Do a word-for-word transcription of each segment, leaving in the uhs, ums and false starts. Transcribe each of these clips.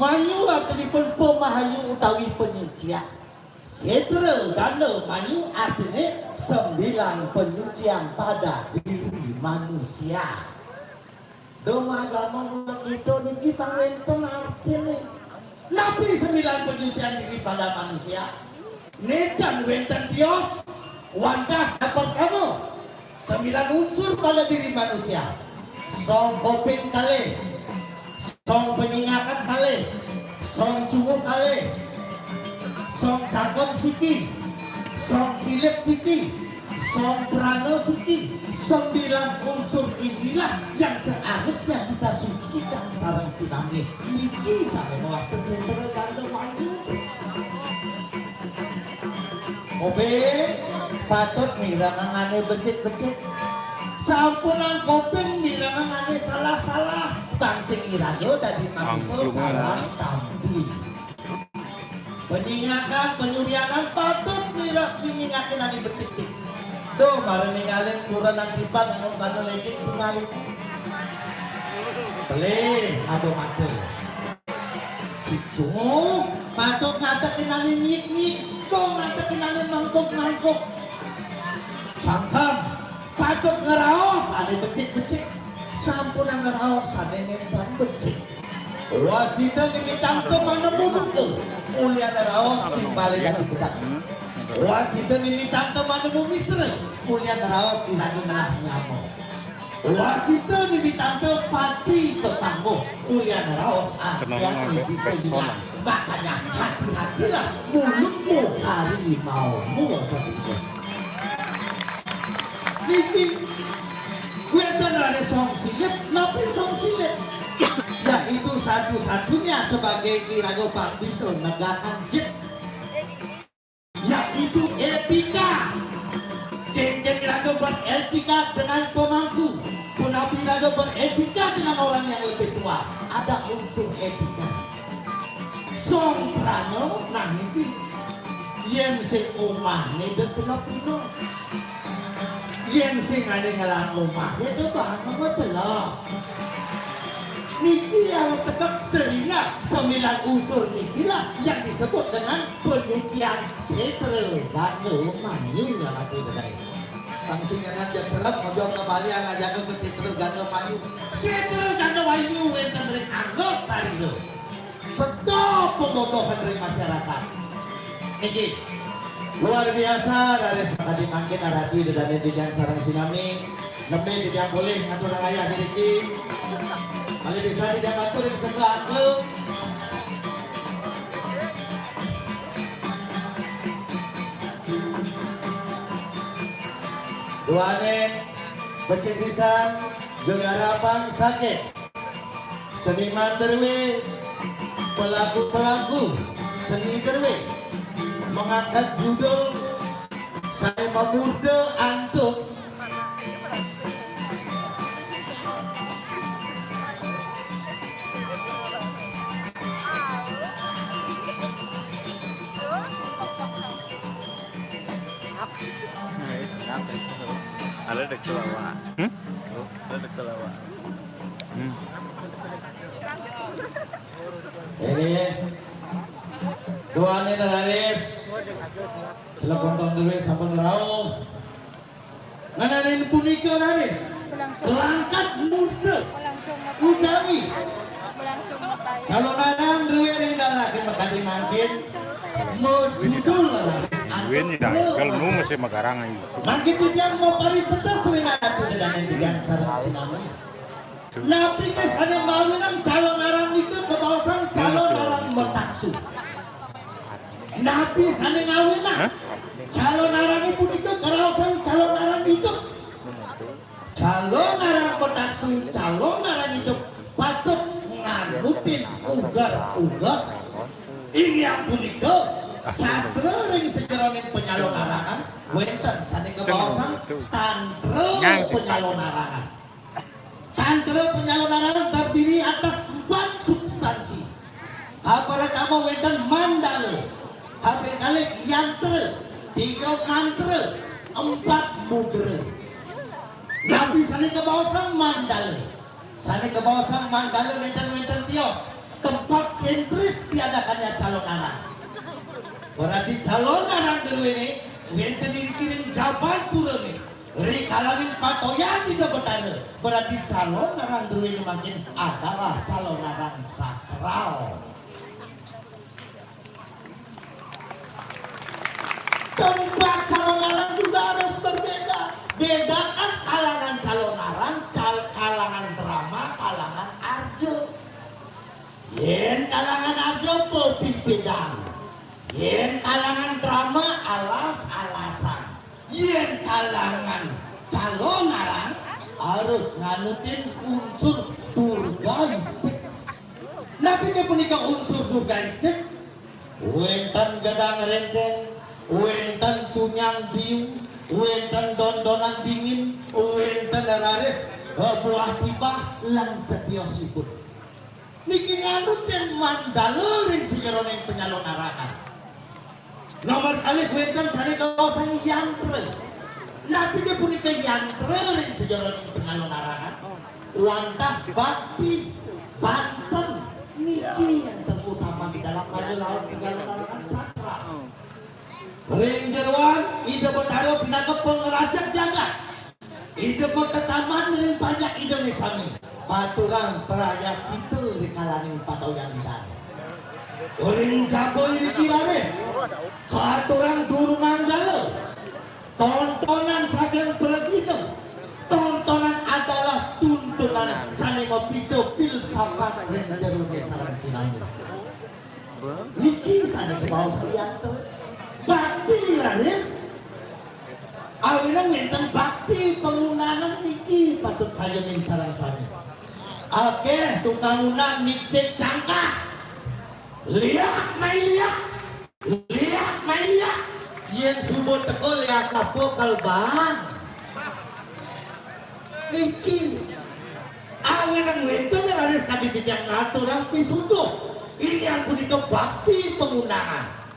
Manyu artinipun pamahayu utawi panyucian. Setra ganda manyu artine sembilan penyucian pada diri manusia. Dong agama kita niki pang wenten artine. Napi sembilan penyucian diri pada manusia? Netan wenten tios, wantah pertama, sembilan unsur pada diri manusia. Song koping kalih, song penyingakan kalih, song cunguh kalih, song cangkem siki, song silip siki, song prana siki. Sembilan unsur inilah yang seharusnya kita sucikan sareng sinami. Niki sane mawasta setra ganda manyu. Koping patut mirengang ane becik-becik. Sampunang koping mirengang ane salah-salah. Bang sing iraga dadi manusa salah tampi. Penyingakan, penyurianan patut mira-, minyingakin ane becik-becik. Duh, mara ningalin kurenan timpal nganggo tanda legit tingali. Pelih, abo mata. Cicung, patut ngadekin ane nyik-nyik. Duh, ngadekin ane mangkuk-mangkuk. Cangkem, patut ngraos ane becik-becik. Sampunang ngraos ane nenten becik. Wasita nimitang manemu duka, ulian raos timpale dadi gedeg. Wasita nimitang manemu mitra, ulian raos iraga ngelah nyama. Wasita nimitang pati ka panggung, ulian raos artian bisa hilang. Makanya hati-hatilah mulutmu harimaumu, saudara. Niki wenten raris song silip, napi song silip? Yaitu satu-satunya sebagai iraga pang bisa negakang jit, yaitu etika. Kenken iraga beretika dengan pemangku, punapi iraga beretika dengan orang yang lebih tua. Ada unsur etika. Song prana, nah niki. Yen sing omahne de celep dina. Yen sing ane ngelah omahne de bahana celep. Niki harus tetep sehingga sembilan unsur nikilah yang disebut dengan penyucian setra ganda manyu, ya, Ratu Dedai. Bang sing ngenan jek serep, ojo kembali ngajaga ke setra ganda manyu. Setra ganda manyu wenten ring angga sarira. Sedap pembotohan dari masyarakat. Niki luar biasa dari tadi mangkin arati dedane titiang sareng sinami. Nembe titiang polih ngaturang ayah niki. Malih bisa titiang matur ring sembah angklung. Duane becik pisan, gegarapan saking seniman druwe, pelaku-pelaku seni druwe mengangkat judul sane mamurda antuk. Ada dek lawa. Hmm? Ada dek lawa. Hmm. Ini duane raris. Sila kontong dulu sampun rauh. Ngenenin punika raris. Kelangkat murda. Utawi calon lanang druwe ring dalake makadi mangkin. Mojudul raris. Duwe nyidang, kalau nu mesti magarang ayu. Mangkin titiang maparitetes ring atu dedane titiang sareng sinami. Napi ke sane mawinan calon arang nika kabaosang calon arang mataksu? Napi sane ngawinang calon arange punika karaosang calon arang idup? Calon arang mataksu, calon arang idup patut nganutin uger-uger. Inggih punika sastra ring sajeroning panyalonarangan wenten sane kabaosang tantra panyalonarangan. Tantra panyalonarangan terdiri atas empat substansi. Aparatama wenten mandala, kaping kalih yantra, tiga mantra, empat mudra. Napi sane kabaosang mandala? Sane kabaosang mandala nenten wenten tios, tempat sentra Berarti calon aran druéné wénten ing kiring jaban purané. Ri kalanging patoyan Ida Betara, berarti calon aran druéné mangkin adalah calon aran sakral. Tempat calon aran juga harus berbeda. Bedakan kalangan calon aran, cal-, kalangan drama, kalangan arja. Yén kalangan arja pepipédan. Yén kalangan drama alas-alasan. Yén kalangan calon aran harus nganutin unsur durgaistik. Napi ké punika unsur durgaistik? Wénten gedang rénténg, wénten tunyan diu, wénten dondonan dingin, wénten raris buah tibah lan setiosipun. Niki nganutin mandala ring sajeroning panyalonaranan. Nomor kalih wénten sané kabaosang yantra. Napi ké punika yantra ring sajeroning panyalonaranan? Wantah bakti, banten. Niki yang terutama di dalam panyalon-, panyalonaranan sakral. Ring jeroan Ida Betara pinaka pangrajeg jagat. Ida matataman ring panjak Idané sami. Katurang prayascita ri kalaning patoyan Idané. Ring jaba iriki raris katurang duru manggala. Tontonan saking pragina. Tontonan adalah tuntunan sané mapica filsafat ring jeroné sareng sinambi. Niki sané kabaos yantra. Bakti raris. Awinan wénten bakti pangundangan niki patut kayunin sareng sami. Akéh tukang undang nitih tangkah. Liak mai liak. Liak mai liak. Yén suba teka liak apa kalban. Niki. Awinan wénten raris kadi titiang ngaturang pisuduh. Inggih punika bakti pangundangan.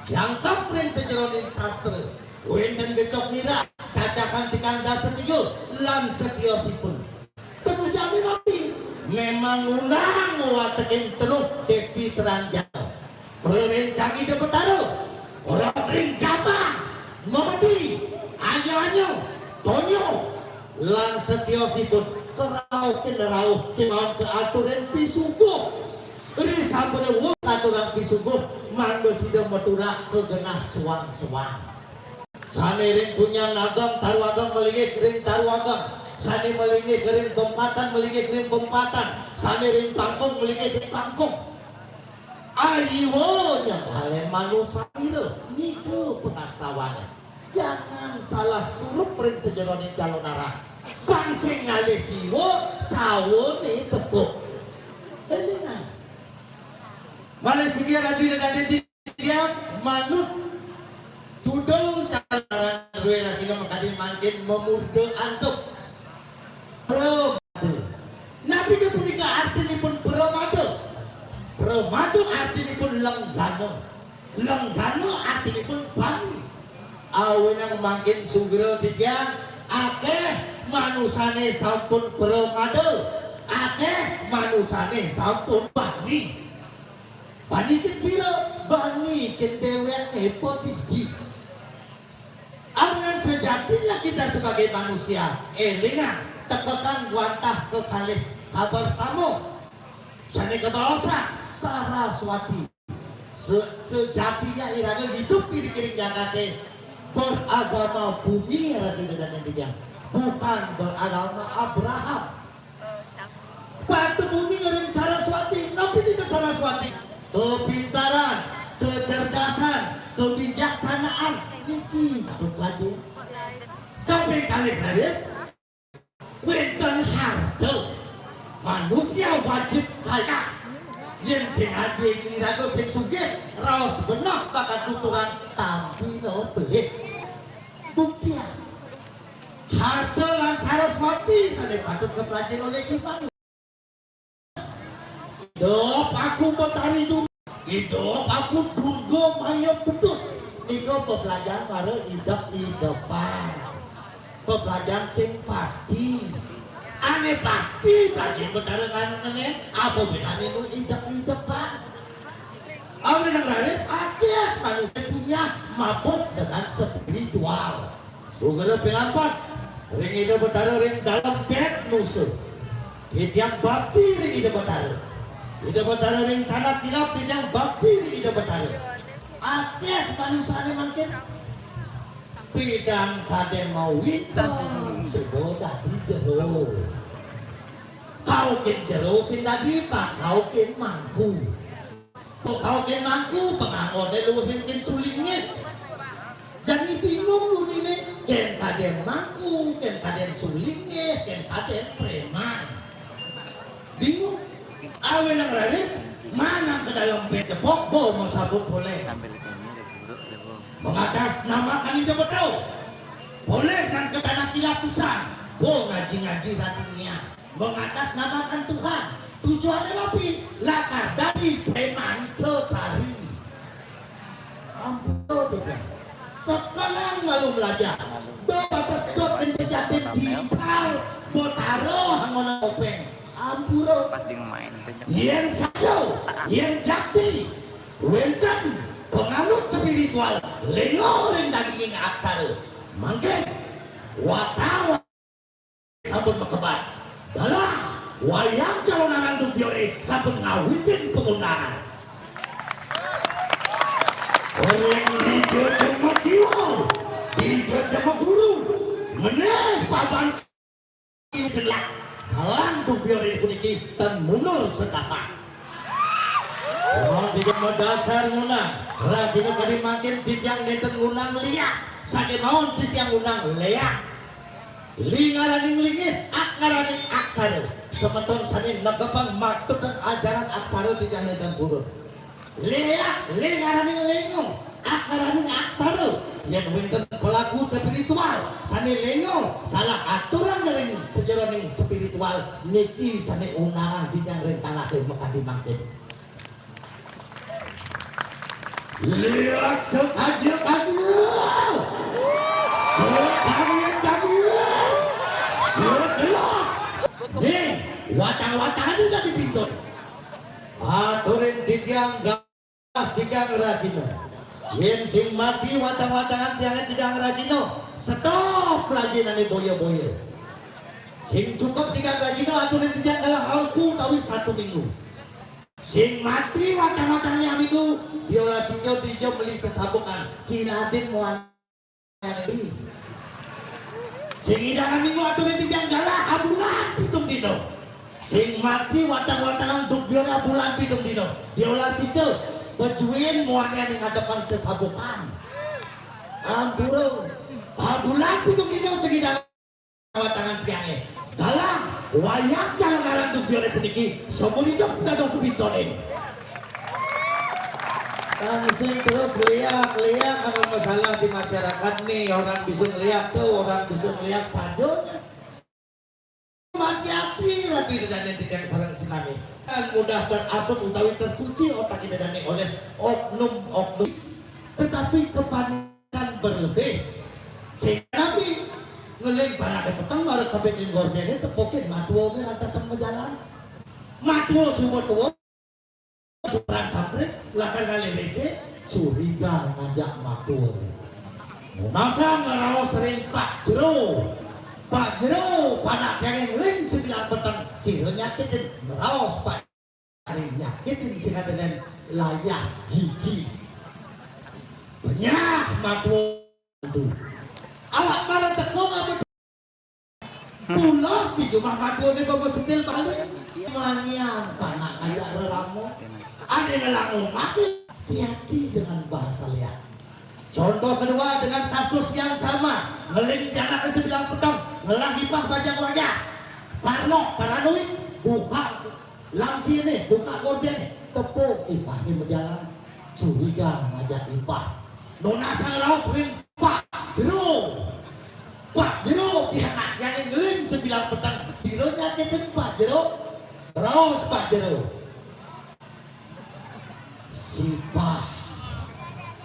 Jangkep ring sajeroning sastra. Wénten gecok nira, cacakan tikan dasa tiga, lan setiosipun. Tetujoné napi? Mémang ngundang watekin teluh desti teranjang. Prerencang Ida Betara, ora ring gambang, memedi, anyo-anyo, tonyo, lan setiosipun, karauhin rauh kémaon kaaturin pisuguh. Ri sampuné wus katurang pisuguh, mangda sida matulak ka genah suang-suang. Sané ring Punyan Ageng, Taru Ageng malinggih ring Taru Ageng. Sané malinggih ring Pempatan, malinggih ring Pempatan. Sané ring Pangkung, malinggih ring Pangkung. Ayiwa nyembalén manusa ira, nika pangastawané. Jangan salah surup ring sajeroning calonarang. Pang sing ngalih siwa, sawané tepuk. Élingang. Malih siki Ratu Ida Dané titiang manut judul calonarang drué rahina makadi mangkin mamurda antuk. Pramada. Napi ké punika artinipun pramada? Pramada artinipun lenggana. Lenggana artinipun bani. Awinan mangkin sugra titiang, akéh manusané sampun pramada, akéh manusané sampun bani. Bani ké sira, bani ké déwékné padidi. Awinan sejatinya kita sebagai manusia, élingang, tekekan wantah kekalih kapertama. Sané kabaosang Saraswati. Se-, sejatinya iraga hidup di kiring jagaté beragama bumi, Ratu Ida Dané titiang. Bukan beragama Abraham. Patut uning ring Saraswati. Napi nika Saraswati? Kepintaran, kecerdasan, kebijaksanaan. Niki patut lagi. Kaping kalih raris, wénten harta. Manusia wajib kaya. Yén sing adi iraga sing sugih, raos beneh bakat tuturan tampi pelit. Buktian. Harta lan Saraswati sané patut kaplajahin olih kita. Idup aku Betari Durga. Idup aku Durga Maya Putus. Nika peplajahan mara idep-idepan. Peplajahan sing pasti. Ané pasti, bagi Betara ngan-, ngené, apa bédané nu idep-idepan? Awinan raris akéh manusia Yah mabuk dengan spiritual. Sugera pilampat ring Ida Betara ring dalem bed nusa. Titiang bakti ring Ida Betara. Ida Betara ring tanah kilap, titiang bakti ring Ida Betara. Akeh manusane mangkin. Pidan kade mawitang suba dadi jero. Kaukin jero sing dadi pakaukin mangku. Pakaukin mangku, pangangone luih kin sulingih. Jani bingung lunine, ken kaden mangku, ken kaden sulingih, ken kaden preman. Bingung. Awinan raris, manang ka dalem bed jebos, bo masabut poleh. Mengatasnamakan Ida Betara. Poleh nang ka tanah kilap pisan, bo ngaji-ngaji ratunia. Mengatasnamakan Tuhan. Tujuane napi? Lakar dadi preman sesari. Ampura, Tuhan. Sekelang malu melajar. Do batas dot ring pejaten timpal, bo tara anggona kopeng. Ampura. Pas dia main tuh. Yen saja, yen jakti, wenten panganut spiritual, lenga ring daginging aksara. Mangkin, watang sampun makebat. Dalang, Wayang Calonarang Duk Biore sampun ngawitin pangundangan. Ring dija jema siwa, dija jema guru, meneh paban selak. Dalang Duk Biore puniki ten mundur setapak. Mawon titiang madasar ngundang. Rahina kadi mangkin titiang nenten ngundang liak. Saking mawon titiang ngundang leak. Li ngaraning lingih, ak ngaraning aksara. Semeton sane negepang matutang ajaran aksara titiang nenten purun. Leak, li ngaraning lenga, ak ngaraning aksara. Yen wenten pelaku spiritual sane lenga, salah aturan ring sajeroning spiritual, niki sane undangan titiang ring kalahe makadi mangkin. Liak sekaja-kaja, sekamyen-kamyen, sedelok. Nih, watang-watangane dadi pintun. Aturin titiang ga-, titiang ragina. Yen sing mati watang-watangan tiange titiang ragina, stop lajinane boya-boya. Sing cukup titiang ragina aturin titiang galah auku utawi satu minggu. Sing mati watang-watangane aminggu, diolasija dija meli sesabukan, kiladin muani. Sing nyidang aminggu aturin titiang galah abulan pitung dina. Sing mati watang-watangan Duk Biore abulan pitung dina, diolasija pejuin muani ane ngadepan sesabukan. Ampura, abulan pitung dina sing nyidang watangan tiange. Dalang, Wayang Calonarang Duk Biore puniki saumur idup dados pintonin. Tansing terus liak-liak, kalau masalah di masyarakat nih, orang bisa ngeliak tuh, orang bisa ngeliak saja. Hati-hati, rabi dane titiang sareng sinami. Kan mudah terasup utawi tercuci otak Ida dane oleh oknum-oknum. Tetapi kepanikan berlebih. Sehingga napi ngeling panake peteng mara kapining gordene tepukin matuane lantas majalan. Matua suba tua, suprang samprit, lakar ngalih W C, curiga ngajak matua. Masa ngeraos ring Pak Jero. Pak Jero, panak tiange ngeling sebilang peteng, sira nyakitin, meraos Pak Ari nyakitin sing kadenen layah gigi. Penyah matua tu. Awak mara teka ngapa? Pulas di jumah matuane baba setil balik. Manian panak ngajak rerama. Ane ngelangun mati. Hati-hati dengan bahasa liak. Contoh kedua dengan kasus yang sama. Ngeling pianak sebilang peteng, ngelah ipah bajang wayah. Parno, paranoid, buka langsine, buka gorden, tepuk ipahe majalan. Curiga ngajak ipah. Nunas ngraos ring Pak Jero. Pak Jero, pianak yang ngeling sebilang peteng. Jero nyakitin Pak Jero. Raos Pak Jero. Sipah.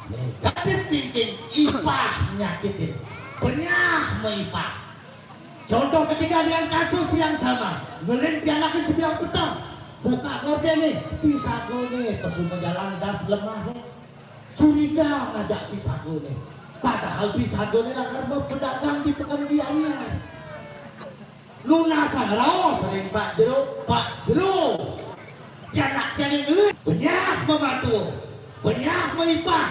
Negatif thinking, ipah nyakitin. Penyah maipah. Contoh ketiga dengan kasus yang sama. Ngeling pianake sebilang peteng. Buka gordene, pisagane, pesu majalan das lemah. Curiga ngajak pisagone. Padahal pisagone lakar mau pedagang di Pekan Gianyar. Nunas raos ring Pak Jero, "Pak Jero, pianak tiang ngeluh, benyah mematur, benyah maipah,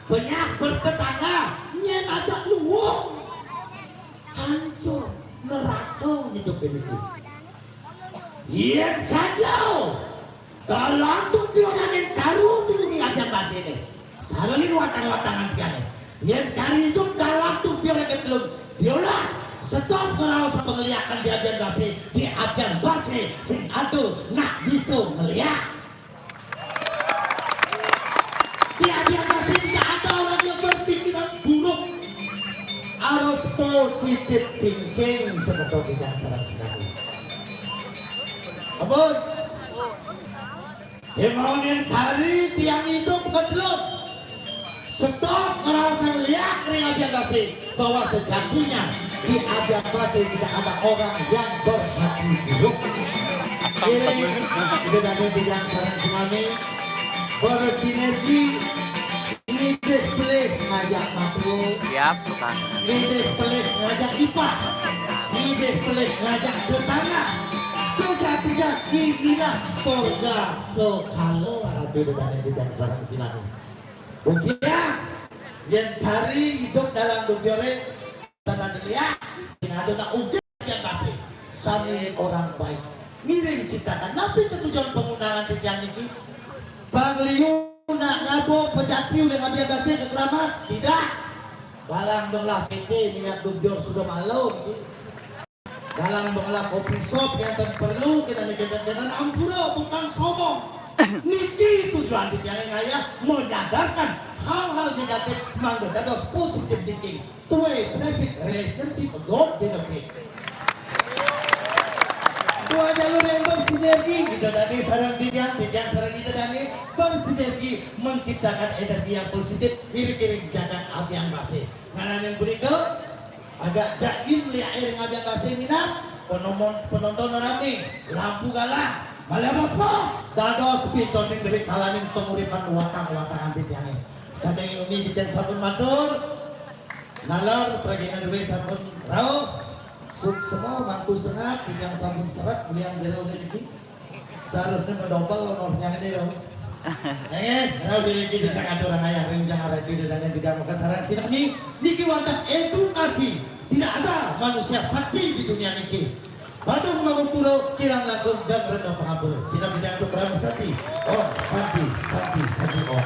benyah bertetangga, nyen ajak luung." Hancur, neraka hidup ini. Yen saja dalang tupion angin caru tingguli abian basene. Sarengin watang-watangan tiane. Yen kari idup dalang tupion angin telun, diolah, stop ngeraos pengeliakan di abian base, di abian base sing ada nak bisa ngeliak. Di abian base tidak ada orang yang berpikiran buruk. Harus positive thinking seperti yang sareng sinami. Ampun. Kemauan kari tiang idup kedelok. Stop ngerasa liak ring abian base, bahwa sejatinya di abian base tidak ada orang yang berhati buruk. Asam. Ini pedes. Udah ada di yang sareng sinami bersinergi. Ngidih pelih ngajak matu. Siap, Tukang. Ngidih pelih ngajak ipah. Ngidih pelih ngajak tetangga. Sejatinya inilah sorga sekala. Ratu dedane di yang sareng sinami. Ukian, yen kari idup dalang tupione, tanda dilihat, tinggal nak udah yang pasti. Sami orang baik. Ngiring ciptakan. Napi tujuan pengundangan titiang niki? Bang Liu nak ngaba pejati oleh ngambil gasing ke Keramas? Tidak. Dalang dong lah P T minyak tupion sudah malu niki. Dalam mengelola kopi shop yang ten perlu kita niki ten ampura bukan sombong. Niki tujuan tiang ngayah menyadarkan hal-hal negatif mangda dados positive thinking. Tuwe traffic relationship God benefit. Dua jalur yang bersinergi kita tadi sareng tiang, tiang sareng kita tadi bersinergi menciptakan energi yang positif iring-iring jagat abian base. Ngalamin berikut Agak jaim liak ring abian base minab, penomon-, penonton rame, lampu galah, malih bos-bos, dados pitoning ring kalaning panguripan watang-watangan titiange. Saking ugi titiang sampun matur, nalar pragina duwe sampun rauh, suksma mangku sengap, titiang sampun seret, ulian jero niki. Seharusnya ngedobel lo nornya ini lo. Eh, kalau di kita jangan atur ayah ring jangan radio dan yang tidak mau kesarang sinami. Niki wantah edukasi. Tidak ada manusia sakti di dunia niki. Badung Mangupuro kirang langkung dan rendah pangapura. Sinami jangan untuk berapa sakti. Oh, sakti, sakti, sakti, oh.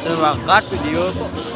Terima kasih video kok.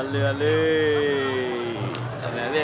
Ale, ale. Ale, ale.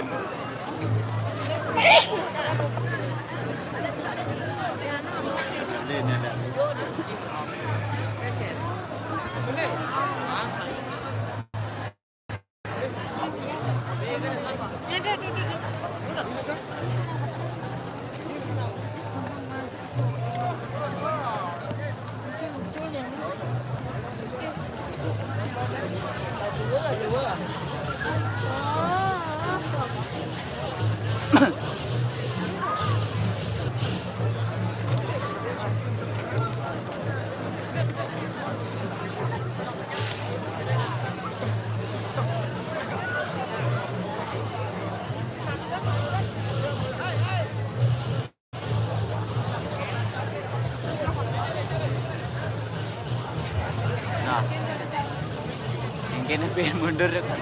Kene pengen mundur ya kan.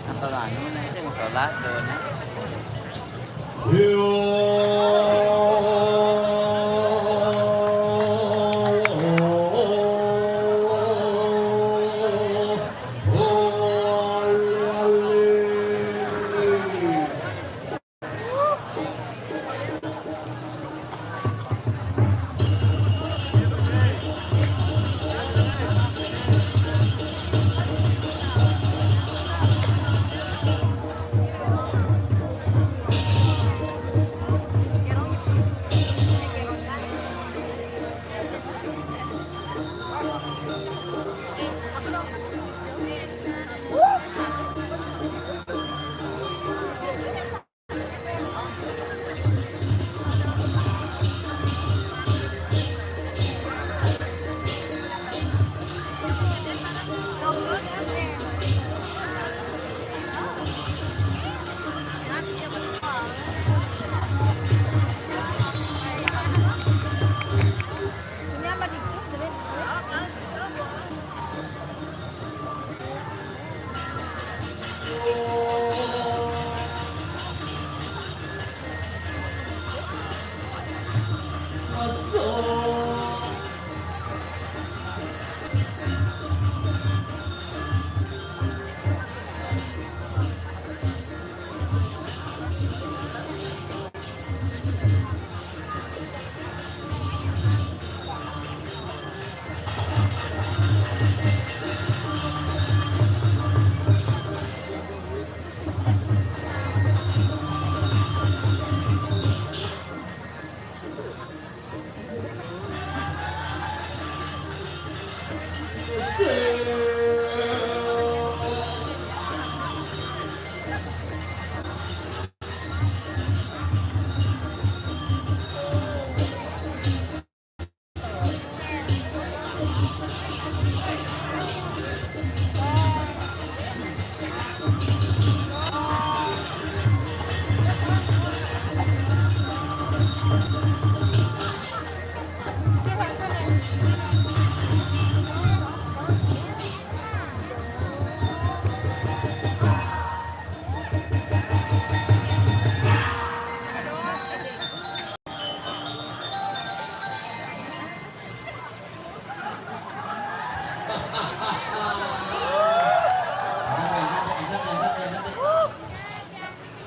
Apa anu nih, sing sholat tuh nih.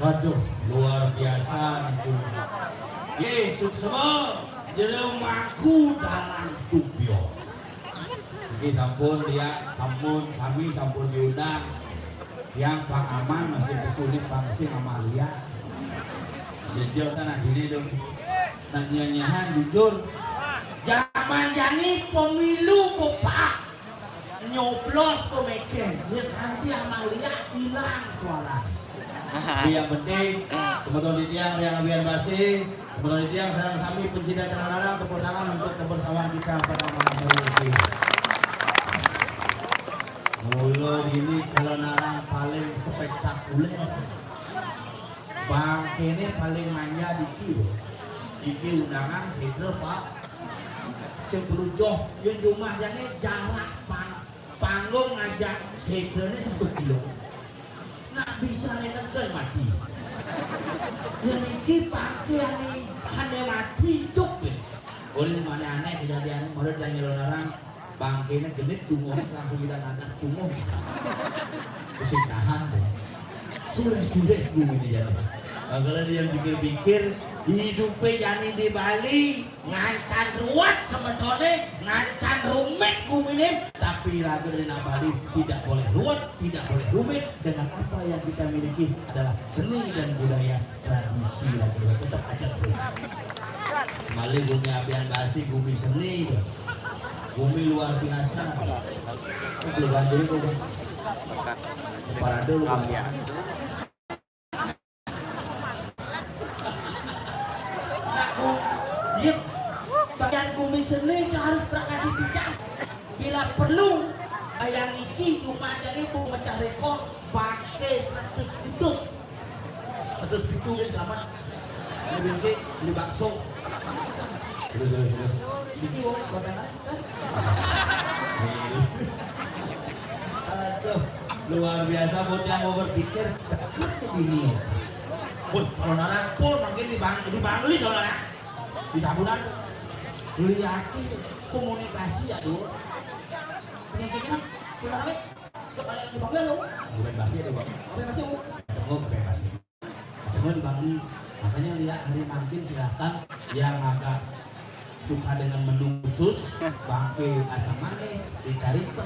Waduh, luar biasa niku. Nggih, suksma jero mangku dalang tupya. Niki sampun, ya, sampun, sami sampun diundang. Yang Pak Aman masih kesulit, Pak, sing Amalia. Jejel kan adine dong. Nak nyanyian jujur. Zaman jani pemilu kok, Pak. Nyoblos kok mikir. Ya, kanti Amalia hilang suara. Tapi yang penting, teman-teman di tiang, yang abian basi, teman-teman di tiang, sareng sami pencinta Calonarang, tepuk tangan untuk kebersamaan kita pada malam hari ini. Mula ini Calonarang paling spektakuler. Bangkene paling manja diki, lho. Iki undangan sedra, Pak. Sing perlu joh, yen jumah jane jarak pang-, panggung ngajak sedrane satu kilo. Nak bisa ne neken mati. Yen iki pakaiane hane mati, cuk, ya. Ora mane aneh kejadian, menurut Daniel Narang, bangkene genit, cunguh, langsung kita nadas cunguh. Sing tahan deh. Suleh-suleh gue ini ya. Nah, kalau dia pikir-pikir, hidupnya jani di Bali ngancan ruwet sebetulnya, ngancan rumit gumine, tapi lagu dari Bali tidak boleh ruwet, tidak boleh rumit. Dengan apa yang kita miliki adalah seni dan budaya, tradisi lagu tetap aja terus. Malih gumi abian basi, gumi seni, gumi luar biasa. Belum banjir itu, parade luar biasa. Nak, iya, bagian gumi seni itu harus berangkat dipicas. Bila perlu, bayang iki cuma jadi pemecah rekor, bangke seratus putus. Seratus pitu kan selamat. Ini bensin, beli bakso. Terus, terus, terus. Ini wong kota kan? Aduh. Luar biasa, bocah mau berpikir, pikirnya bini. Wih, saudara, pun makin di Bang, di Bangli, saudara. Di Tabunan. Lihatnya komunikasi, aduh. Penyakitnya, saudara, kepada di Bangli, lo. Bukan pasti ada, Bang. Bukan pasti, Bu. Ketemu, bukan pasti. Ketemu di Bangli. Makanya lihat hari mangkin, silahkan yang agak suka dengan menu khusus, bangké asam manis, dicarita,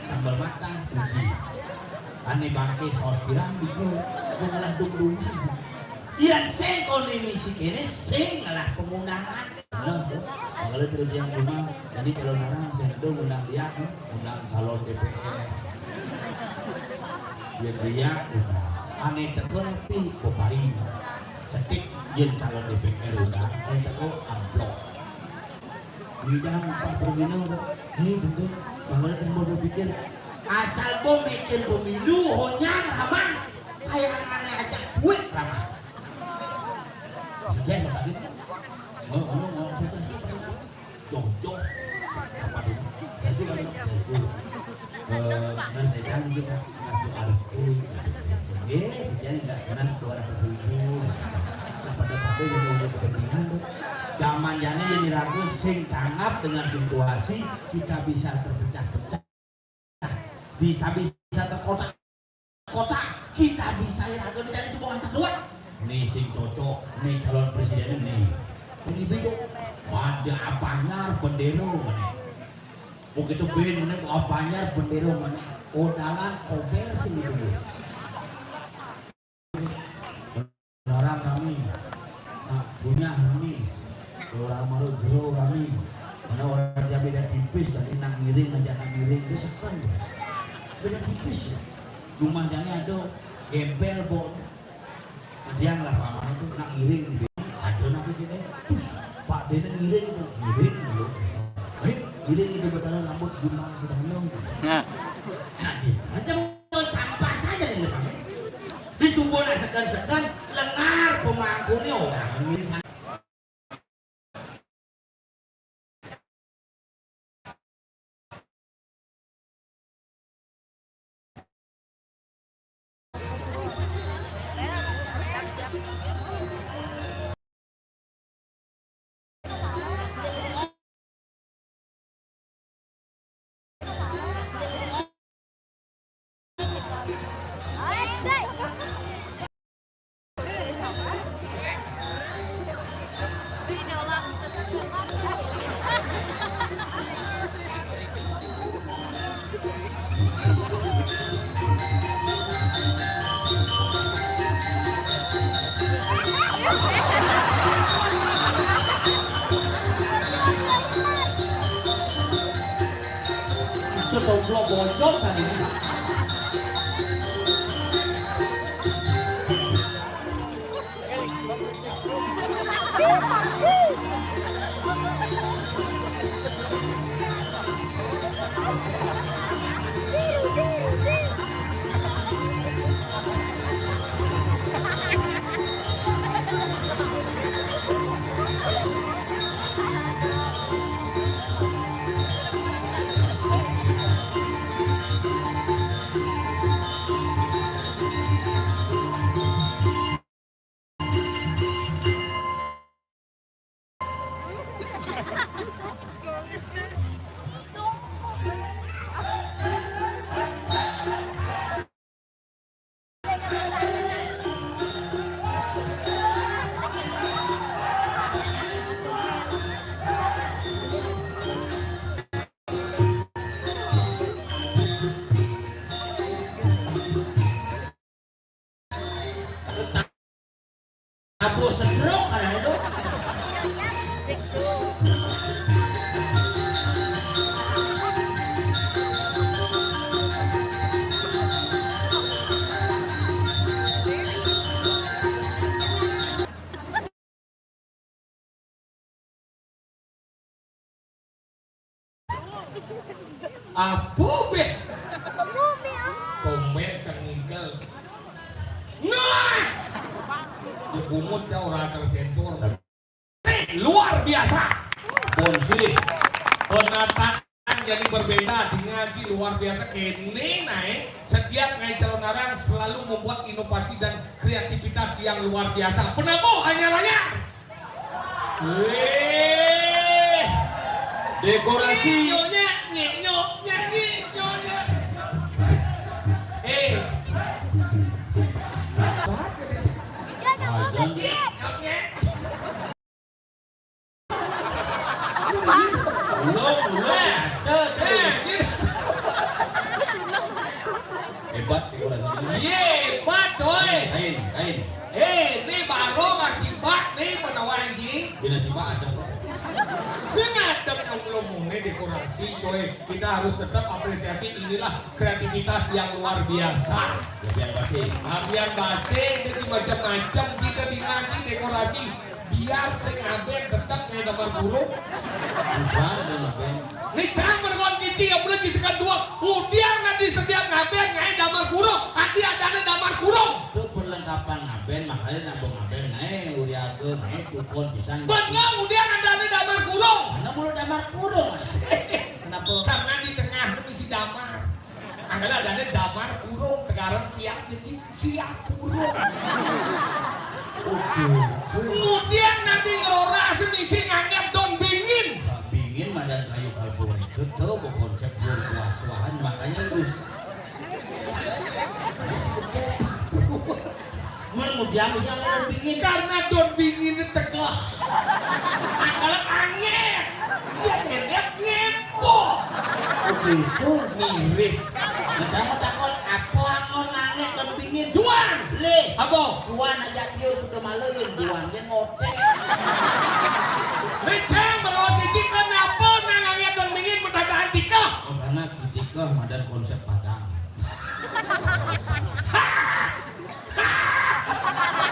sambal matah, ugi. Ané bangké saos tiram, biko, gue ngalah dung-dungan. Yén sing kondisi kéné, sing ngalah pengundangan. Nah, kalau terus yang rumah, jadi kalau narang, saya ada ngundang dia, ngundang calon D P R. Yén dia, udah. Ané teko nanti, kopai. Cetik, yén calon D P R udah. Ané teko, amplop. Ngidang Pak Perwino, nih, tentu, bahwa yang mau berpikir, asal bom bikin pemilu, honyang, ramah, kayak aneh aja, buat ramah. Sudah, sudah gitu. Mau, mau, mau, susah, susah, susah. Cocok. Apa tuh? Restu kan? Restu. Eh, Mas Edan gitu, Mas Doa Restu. Eh, dia nggak kenal suara tersebut. Nah, pada pada yang udah kepentingan tuh. Zaman jani yang diragu sing tanggap dengan situasi, kita bisa terpecah-pecah. Kita bisa terkotak-kotak, kita bisa iraga dicari cuma angkat doang. Nih sing cocok, nih calon presiden nih. Ini bego. Ada apanyar bendero mana? Begitu ben mana apanyar bendero mana? Odalan kober sih gitu. Narang rami, nah, punya rami, orang maru jero rami. Mana orang dia beda tipis tadi, nak miring aja, nak miring itu seken. Beda tipis ya. Rumah dia ada gembel, bon. Dia ngelah paman itu nak miring di, ada nak gini. Pak Dene miring itu, miring dulu. Eh, miring itu, betara rambut gimana sedang nong. Nah, gitu. Macam mau campas aja di depan. Di sumber sekan-sekan lengar pemangkunya orang. Setomplok bocor tadi. Aduh, sedrok ada itu. Apa, Beh? Komen sangigel. Nah! Bungut ya, ora tersensor. Luar biasa. Bon sih. Penataan Jadi berbeda dengan si luar biasa kene naik. Setiap ngaé calonarang selalu membuat inovasi dan kreativitas yang luar biasa. Penabuh anyar-anyar. Wéh. Dekorasi. Nyonya, nyonya, nyonya, nyonya. Eh. Bahas gede. Ajan. Nyonya. Belum, belum biasa tuh. Eh, gini. Hebat dekorasinya. Iya, hebat, coy. Lain, lain. Eh, ini baru masih bak nih menawa anjing. Bina si Pak ada kok. Sengaja belum ini dekorasi, coy. Kita harus tetap apresiasi, inilah kreativitas yang luar biasa. Gabian pasti. Gabian base, ini macam-macam kita di ngaji dekorasi. Biar sing abén tetap nih gambar burung. Bisa ada ngapain? Nih cang berbuat kici yang boleh cicikan dua. Udiang nanti setiap ngabén ngaé damar kurung. Nanti adanya damar kurung. Itu perlengkapan ngaben, makanya nabung ngaben naik, uri agung, naik, tukon, pisang. Benar, udiang adanya damar kurung. Mana mulu damar kurung? Kenapa? Karena di tengah itu isi damar. Angkala adanya damar kurung, tegaran siap jadi siap kurung. Oke. Kemudian nanti ngerora semisi ngangkat daun bingin. Bingin madan kayu kalpung itu tuh konsep berkuah-suahan, makanya lu. Mun mudiang sih ada bingin. Karena daun bingin itu tegah. Angkala angin. Dia ngendek ngepo. Begitu. Mirip. Macam takon apa angon angin daun bingin. Juan. Leh. Apa? Juan aja dia sudah maluin, Juan dia ngotek. Nih cang, merawat kici, kenapa nang angkat daun bingin mendadak antika? Oh, karena ketika madan konsep Padang.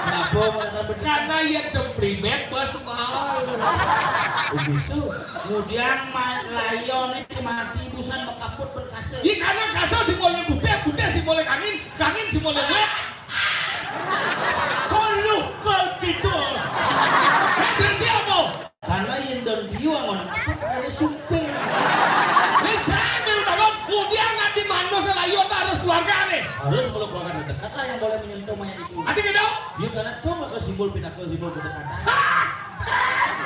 Kenapa madan Padang? Karena yang semprimet bos mau. Begitu. Kemudian ma- lion itu mati busan mekaput berkase. Iya karena kasar simbolnya putih, putih simbolnya kangin, kangin simbolnya wet. Koluh kol gitu. Eh, jadi apa? Karena yang daun biu angon kaput ada sumping. Nih cang, dulu dong. Kemudian nanti manusia lion harus keluarga nih. Harus kalau keluarga terdekat lah yang boleh menyentuh mayat itu. Nanti gitu. Dia karena tuh maka simbol pinaka simbol kedekatan.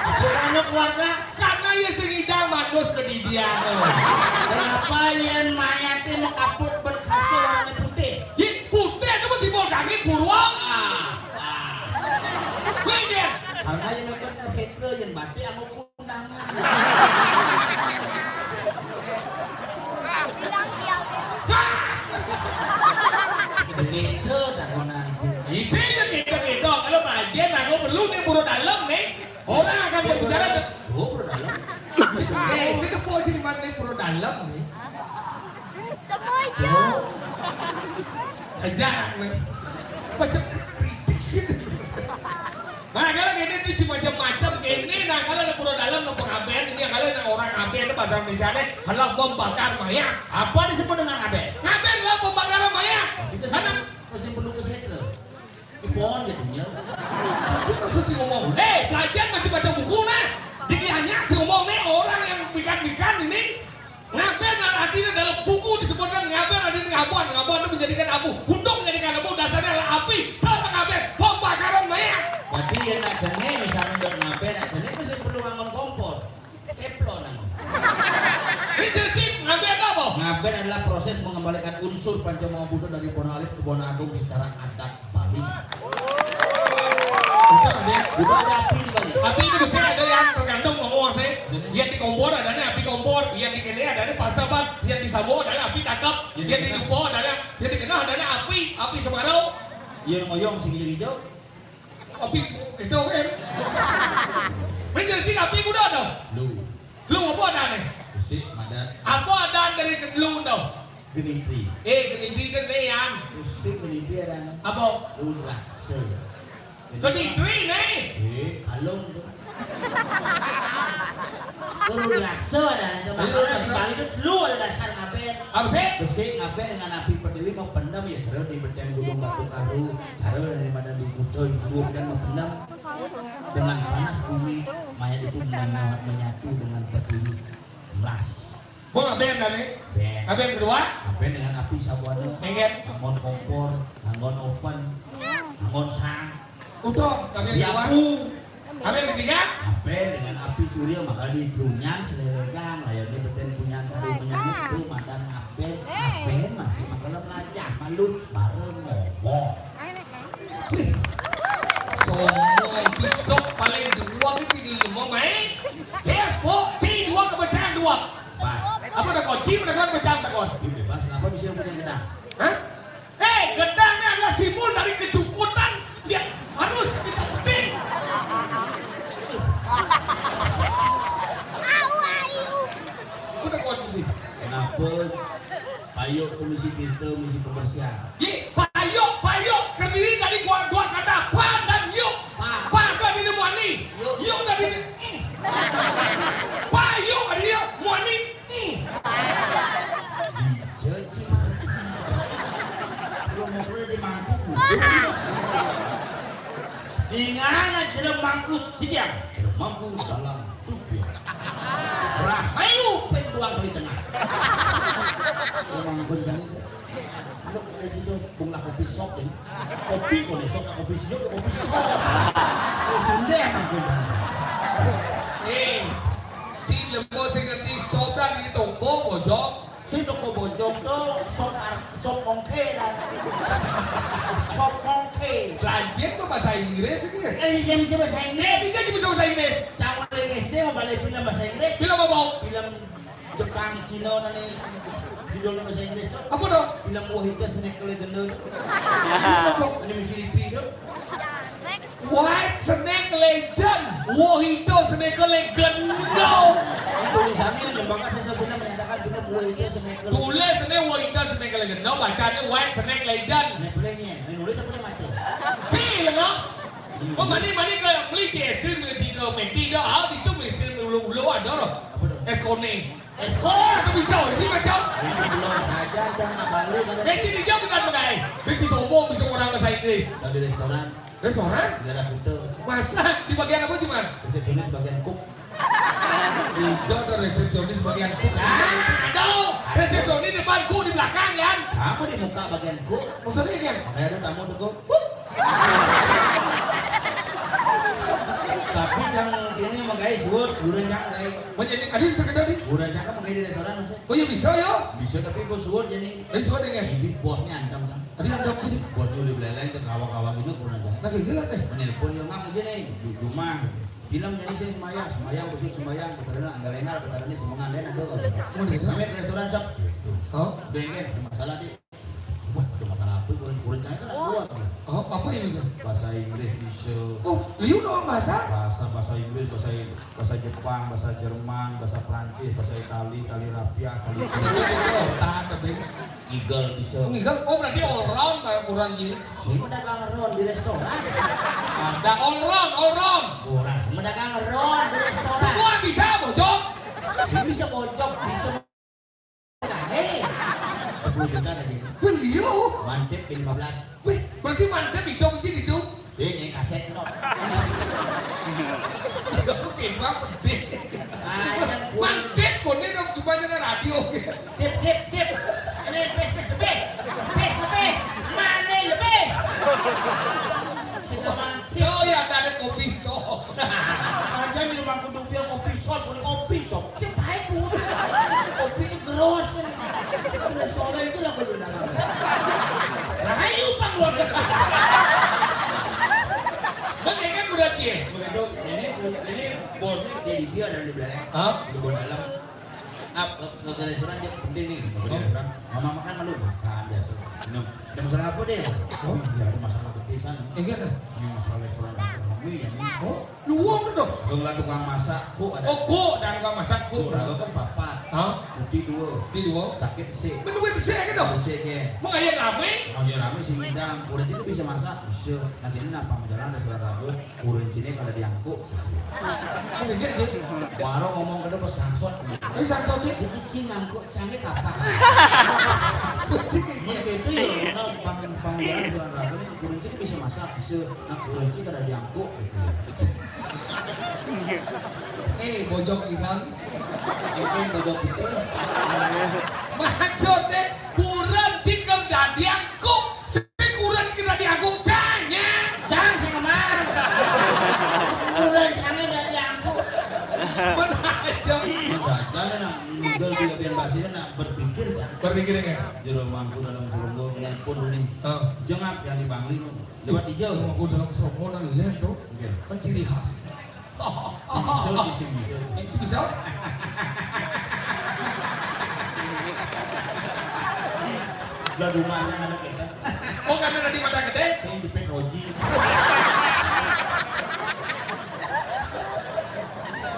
Bukan keluarga. Karena ya sing idang manus kedidian. Kenapa yang mayatnya mekaput berkase warna putih? Ih, putih itu mah simbol kami purwa. Ah. Wih, dia. Karena yang nonton kasetra yang batik sama kundangan. Begitu dah kau nanti. Isinya gitu-gitu. Kalau bagian aku perlu nih buru dalam nih. Orang akan berbicara. Oh, bro dalam. Eh, sini po sini mana nih buru dalam nih. Semuanya. Aja nih. Macam kritis sih. Nah, kalau gini tuh cuma macam-macam gini. Nah, kalau ada buru dalam, ada pengabén ini, kalau ada orang abén itu bahasa Indonesia nih, adalah pembakar mayat. Apa disebut dengan abe? Ngabén adalah pembakaran mayat. Itu Karena sih masih perlu ke setra. Ipon jadinya. Itu maksud si ngomong, eh, pelajar baca-baca buku nah. Jadi hanya si ngomong nih orang yang bikin-bikin ini ngabén artinya dalam buku disebutkan ngabén artinya ngabuan, ngabuan itu menjadikan abu, gundung menjadikan abu, dasarnya adalah api, kalau ngabén pembakaran mayat. Berarti yang nak jenis misalnya udah ngabe nak jenis masih perlu ngangon kompor. Teflon nang. Ini cecip ngabén apa? Ngaben adalah proses mengembalikan unsur Panca Maha Buddha dari Bona Alit ke Bona Agung secara adat Bali. Udah deh. Udah ada api di Bali. Api itu bisa ada yang tergantung ngomong sih. Yang di kompor adanya api kompor, yang di kene adanya pasaban, yang di Sabo adanya api takap, yang di Dupo adanya, yang di Kenah adanya api, api Semarau, Iya ngoyong sing hijau-hijau. api itu kan. Menjadi api kuda ada. Lu. Lu apa adanya? Besi madat. Apa ada dari kedelu tu? Genitri. Eh, kedelu tu ni yang Besi genitri ada. Apa? Lu raksa. Kedelu ni. Eh, kalung tu. Lu raksa ada. Makanya di Bali tu lu ada dasar ngaben. Apa sih? Besi ngaben dengan api pertiwi mau pendam ya, cara di Beteng Gunung Batu Karu, cara dari mana di Kuta yang suruh kan mau pendam. Dengan panas bumi, mayat itu menya- menyatu dengan pertiwi. Melas. Gua nggak band tadi. Band. Nggak band kedua? Nggak band dengan api sabuana. Nggak band. Nganggon kompor, nganggon oven, nganggon sang. Udah, nggak band kedua. Diapu. Nggak band ketiga? Nggak band dengan api surya, maka di trunyan selelegang, layarnya beten punyan tadi punyan itu madan nggak band, nggak band masih makanan lajah, malut, bareng ngomong. Wih, sombong, pisok paling dua itu di rumah main. Yes, bu, ci dua kebacaran dua. Pas. Apa ada kunci, ada kan baca ada kon? Ini bebas, kenapa bisa yang punya gedang? Hah? Eh, gedang ini adalah simbol dari kejukutan yang harus kita petik. Udah kuat ini. Kenapa? Payo komisi kita, komisi pembersihan. Ye, payo, payo terdiri dari dua, dua kata, pa dan yuk. Pa. Pa itu artinya muani. Yuk. Yuk tadi, mm. Payo artinya muani. Mm. Dicuci mah. Kalau mau di mangkuk, duduk. Ingat aja mangkuk, jadi yang mangkuk dalam tubuh. Rahayu penduang di tengah. Mangkuk kan itu. Lu kayak gitu, bung lah kopi shop ini. Kopi kok nih, shop kopi shop, kopi shop. Oh, Sunda emang gue. Eh, si lembo sing ngerti soda di toko bojok. Si toko bojok tuh shop ar-, shop mongke dan shop mongke. Lanjut tuh bahasa Inggris gitu. Eh, bisa, bisa bahasa Inggris. Eh, bisa aja bisa bahasa Inggris. Cawan S D mau balik film bahasa Inggris. Film apa? Film Jepang, Cina, nani judulnya bahasa Inggris tuh. Apa tuh? Film Wahita Snake Legend tuh. Ini misi lipi tuh. White Snake Legend, Wahita Snake Legend. Tulisannya lembaga saya sebenarnya menyatakan film Wahita Snake Legend. Tulis ini Wahita Snake Legend, bacanya White Snake Legend. Ini playnya, ini nulis apa dia baca? Cil, no? Pembanding-banding kalau beli ci es krim, beli ci ke Medi, dah, ah, itu beli es krim ulu-ulu ada loh. Apa tuh? Es kone. Es kone, itu bisa, sih, macam. Ini belum saja, jangan balik, ada. Eh, ci hijau bukan pakai. Dia ci sombong, bisa orang bahasa Inggris. Kalau di restoran, restoran? Negara kita. Masa? Di bagian apa, cuman? Resepsionis bagian cook. Hijau ada resepsionis bagian cook. Ah, aduh. Resepsionis depan, cook di belakang, kan? Kamu di muka bagian cook. Maksudnya, kan? Makanya ada tamu tuh, cook. Tapi cang ini mah guys, word, buran cang guys. Mau jadi, ada yang sakit tadi? Buran cang kan mah di restoran, maksudnya. Oh iya, bisa ya? Bisa, tapi bos word jadi. Eh, suara dengan. Jadi bosnya ancam kan. Tadi ada apa sih? Bosnya udah belai-belai ke kawa-kawa gitu, buran cang. Lagi gila deh. Menelpon yang nggak gini, di rumah. Bilang jadi saya sembayang, sembayang, besok sembayang, kebetulan anggal lengal, kebetulan ini semengan, dan ada kalau. Oh, gitu. Namanya restoran shop. Gitu. Oh. Udah, enggak ada masalah, deh. Wah, ada masalah apa? Kurang, kurang cari kan kuat, ya. Oh, apa yang bisa? Bahasa Inggris bisa. Oh, liu doang bahasa? Bahasa, bahasa Inggris, bahasa, bahasa Jepang, bahasa Jerman, bahasa Prancis, bahasa Itali, Itali Rapia, Itali. Oh, tak ada, Bing. Eagle bisa. Oh, Eagle. Oh, berarti all round kayak kurang, Ji. Si pedagang ron di restoran. Ada all round, all round. Kurang, si pedagang ron di restoran. Semua bisa, bojok. Si bisa bojok, bisa. Hei, sepuluh juta tadi. Beliau. Mantep lima belas. Wih, berarti mantep hidup sih hidup. Sini kaset no. Oke, Bang, penting. Ayo, kurang. Mantep, kono dong, cuma ada radio. Tip, tip, tip. Ini pes, pes, lebih. Pes, lebih. Mana lebih? Sudah mantep. Oh, ya, ada kopi shop. Aja minuman kudu dia kopi shop, bukan kopi shop. Cek baik, Bu. Kopi itu keros, kan. Sudah sore itu lah kudu dalam. Nah, ayo, Pak, keluar. Bang, ini kan udah dia. Begitu, ini, ini bosnya jadi dia dan di belakang. Hah? Di bawah dalam. Ap, ke, ke restoran dia penting nih. Apa dia? Oh. Restoran? Mama makan malu. Makan biasa. Minum. Ada masalah apa deh? Oh. Iya, ada masalah kepisan. Iya, kan? Ini masalah restoran rame ya. Oh, luang tuh. Tukang tukang masak, kok ada. Oh, kok dan tukang masak, kok. Kok ada kan papat. Hah? Putih dua. Putih dua. Sakit sih. Bener-bener sih gitu. Sih, ya. Mau kayak rame? Mau dia rame sih ngidang. Udah gitu bisa masak, bisa. Nah, jadi kenapa mau jalan restoran rame? Kurencine kada diangkuk. Iya, iya, iya. Waro ngomong kada pas sangsot. Ini sangsot sih. Dicuci ngangkuk canggih apa? Suci kayak gitu. Mun gitu ya, nah, pang-, panggilan surat raga nih, kurenci bisa masak, bisa. Nah, kurenci kada diangkuk gitu. Eh, bojok hilang. Éngkén bodo putih. Maksudné kurang cikem dadi angkuh. Sing kurang cikem dadi angkuh, cang, nya. Cang sing emang. Kurang cangé dadi angkuh. Bener aja. Saja nah, nggak dia pian basina nah berpikir, cang. Berpikir ya. Jero mangku dalam selungguh ngumpul nih. Oh. Jengap yang di Bangli, no. Lewat hijau. Mangku dalam selungguh nah lihat tuh. Oke. Kan ciri khas. Sing bisa, sing bisa. Sing bisa? Lah, rumahnya ada kita. Oh, karena di Mata Gedé? Sing jepit roji.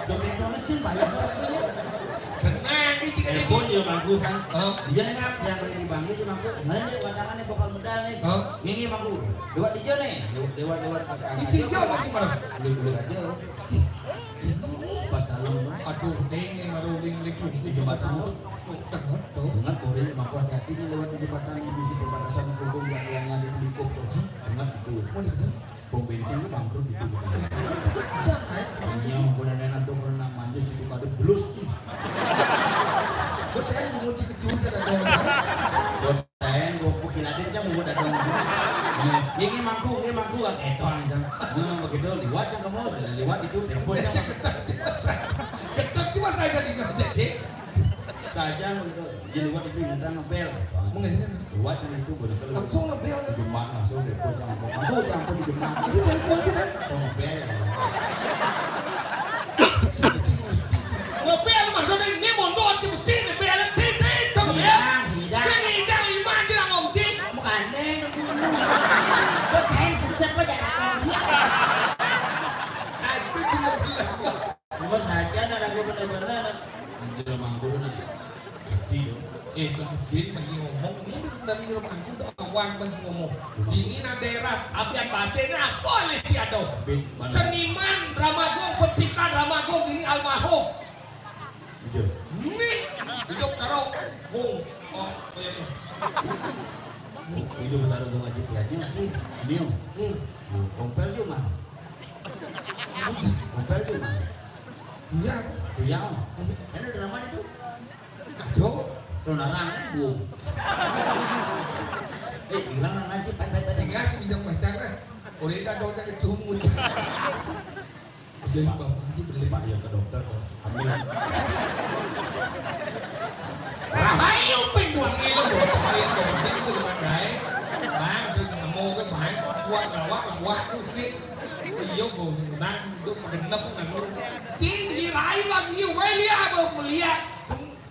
Dokter Indonesia bayar. Tenang, ini cik. Telepon dia bagus, kan? Oh. Dia ngap yang di Bangli dia bagus. Nah, ini wadangannya bakal medal nih. Oh. Ini bagus. Lewat dia nih. Lewat, lewat, lewat. Ini hijau apa gimana? Lewat, lewat aja. Pas dalam, Bang. Aduh, ding, nih, baru ling-ling. Di jembatan, tuh. Tuh, tuh. Ingat, Bori, emang hati-hati nih lewat di jembatan di sisi perbatasan Klungkung yang, yang ada di Lingkup, tuh. Ingat, itu. Oh, iya, iya. Pom bensin itu bangkrut itu, gitu. Iya, kan? Iya, gua nenek tuh pernah manjus itu pada belus, sih. Gua pengen menguji kejujuran, ada orang. Lain, gua, gua kiladin kan gua datang. Ini, ini mangku, ini mangku, ah, kedoan, kan. Nah, begitu, liwat, kan, kamu, liwat itu, telepon, kan. Ketok cuma saya dari ngajak, Cik. Saja, gitu. Jadi, liwat itu, datang ngebel. Mau nggak, kan? Liwat, kan, itu, bener, kan. Langsung ngebel. Di Demak, langsung, telepon, kan. Mangku, mangku di Demak. Ini telepon, kan? Oh, ngebel, ya. Ngebel maksudnya ini mondok di masjid, ngebel titik, tuh, ya. Iya, tidak. Sing ngidang lima aja lah, Om Cik. Makanya, nunggu. Kok kain sesep aja, Om Cik? Ah, itu juga bilang. Nomor saja, nah, lagu bener-bener, nah. Jero mangku, nah. Sedih, yo. Eh, Bang Jin lagi ngomong, ini dari rumahku udah awang lagi ngomong. Ini nah daerah, apian basenya apa nih, Ci Ado? Seniman drama gong, pencipta drama gong ini almarhum. Iya. Ini hidup karo gong. Oh, iya, iya. Hidup karo gong aja kayaknya sih. Ini, Om. Hmm. Kompel juga mana? Kompel juga mana? Iya. Iya, Om. Ini drama itu. Aduh, lo narang, Bu. Eh, hilang nasi, pet, pet, pet. Singa sih bijak macam lah. Orang tak tahu tak kecumut. Beli bapak aja, beli. Pak, ya, ke dokter, kok. Ambil. Rahayu, ping, buang ngilu, buang ngilu, buang ngilu, buang ngilu. Bang, itu nemu ke, Bang. Kuat, kuat, kuat, kuat, sih. Iya, Bu, nang, itu genep, nang. Tinggi, rai, lagi, weliah, Bu, melihat.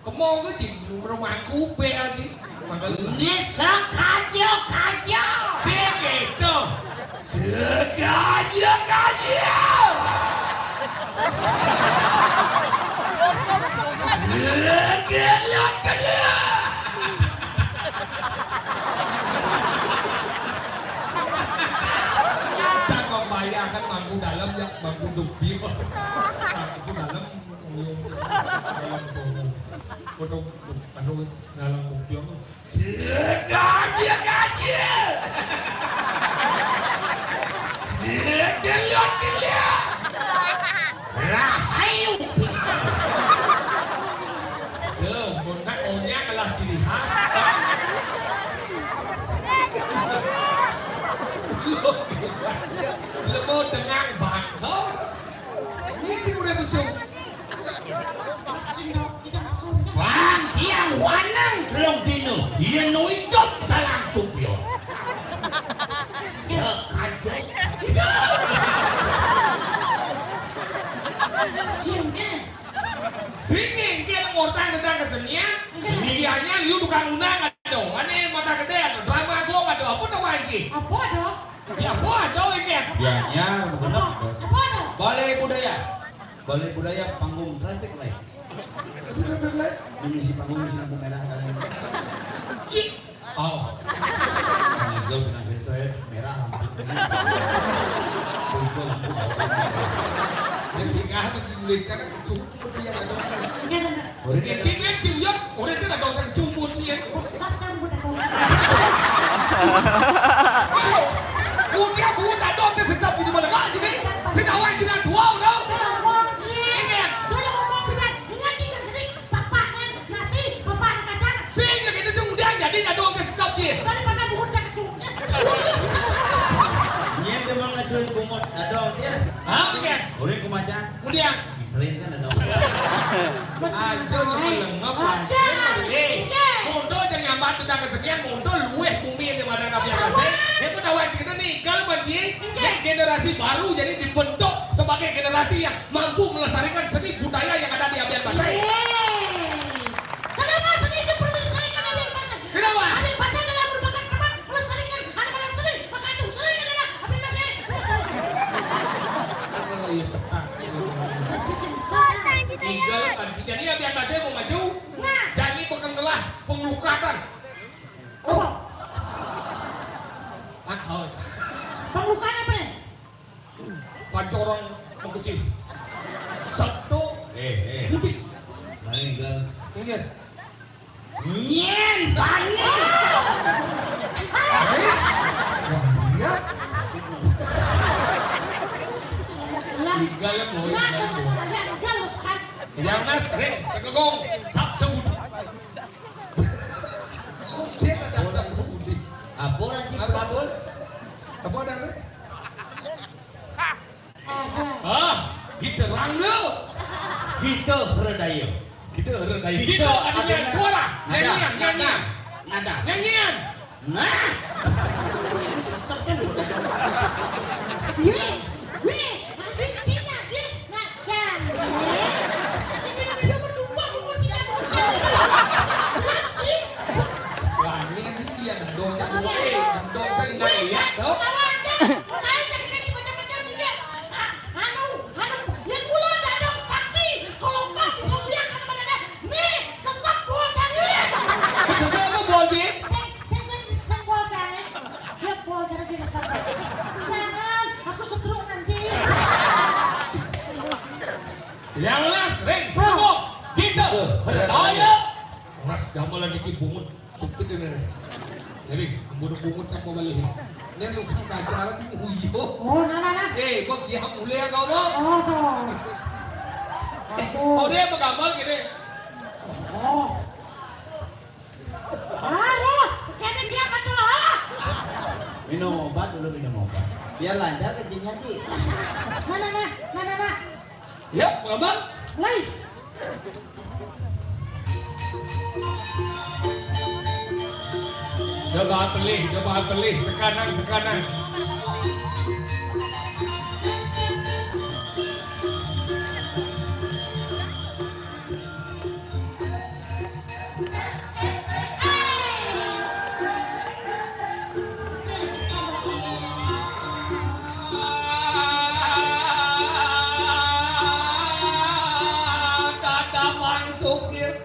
Kemau ke, Cing? Rumahku, be, lagi. Makanya. Ini sekajo-kajo. Sing gitu. Sekajo-kajo. Sekelak-kelak. Cak membayangkan mangku dalam, ya, mangku dupi. Mangku dalam. Dalam sono. Foto, anu, dalam bukti apa? Sekaji-kaji. Sekeliat-keliat. Rahayu. Yo, mun nak onyang lah ciri khas. Lemo dengan bangko. Niki udah besok. Bang, tiang wanang telung dino. Yen nutup dalam tupio. Sekaja. Sing ngingkir ngortang tentang kesenian. Liane liu tukang undang, aduh, ane mata gede, aduh, drama gua, aduh, apa tuh, Wan, iki? Apa tuh? Ya, apa tuh iki? Ya, ya, bener. Apa? Apa tuh? Balai Budaya. Balai Budaya, panggung traffic light. Itu traffic light? Ini si panggung, si lampu merah, kan. Ih. Oh. Hijau kena filter, merah lampu kuning. Hijau lampu bawah. Dia singgah tuh, Indonesia kan cukup dia, kan. Iya, bener. Udah dia Cing, Cing, Yot, udah dia dong, kan cukup dia. Besar kan, udah dong. Udah, udah dong, dia sesat di mana lagi nih? Sing awal kita dua, udah. Udah ngomong, iya. Iya. Udah ngomong, bener. Ingat, ingat. Daripada bungut cakecuk. Nyén téh mah ngacuin bungut dadong nya. Hah, Ken? Ulin kumaha? Ulian. Keren kan dadong. Aja lu melengep aja. Eh, mundur jeung nyambat tentang kesenian, mundur luwih bumi di mana nabi kasih. Itu dah wajib kita nih, kalau bagi generasi baru jadi dibentuk sebagai generasi yang mampu melestarikan seni budaya yang ada di Abian Basé. Yeay. Kenapa seni itu perlu dilestarikan, Abian Basé? Kenapa? Abian Basé adalah merupakan tempat melestarikan anak-anak seni. Maka itu seni adalah Abian Basé. Melestarikan. Oh, iya, tepat. Seni. Tinggal kan, jadi Abian Basé mau maju. Nah. Jadi bukan ngelah pengelukatan. Apa? Ah, oh. Pengelukatan apa nih? Pancorang mengkecil. Sabtu. Eh, eh. Budi. Lain kan. Iya. Nyén, bani. Wis. Wah, iya. Lah, tiga ya, boy. Nah, tiga ya, boy. Tiga lu sekarang. Yang nas, eh, segegong. Sabtu Budi. Cek ada Sabtu Budi. Apa lagi, apa? Apa? Apa ada, Rek? Ah, diterang lu. Kita heredaya. Kita heredaya. Kita. Kita artinya suara. Nada. Nyanyian, nyanyian. Nada. Nyanyian. Nah. Sesek kan udah. Wih, wih, habis Cina, wih, ngacan. Wih. Sampai namanya berdua, umur tidak berubah. Lagi. Wah, ini kan dia ada doanya dua. Eh, doanya nggak lihat, tuh. Tahu aja. Tahu aja, kita macam-macam juga. Anu, anu, yang mula dadong sakti, kalau tak bisa lihat sama dada, nih, sesek bol cari. Sesek apa bol, Ji? Sing, sing, sing, sing bol cari. Ya, bol cari di sesek. Jangan, aku setruk nanti. Yang nas, ring, sesek, gitu. Ayo. Ras gamelan iki bungut. Cupit ini. Jadi, bungut-bungut apa balik? Ini lu kan pacaran ini, uyo. Oh, nah, nah, nah. Eh, gua kiam mulai ya kau, Bang. Oh, tuh. Eh, aku. Oh, dia apa gambar gini? Oh. Aduh, kayaknya dia apa tuh, ah? Minum obat dulu, minum obat. Biar lancar kencingnya, Ci. Nah, nah, nah, nah, nah, nah. Ya, Bang. Lai. Coba pelih, coba pelih, sekanan, sekanan. Dadamang sukir.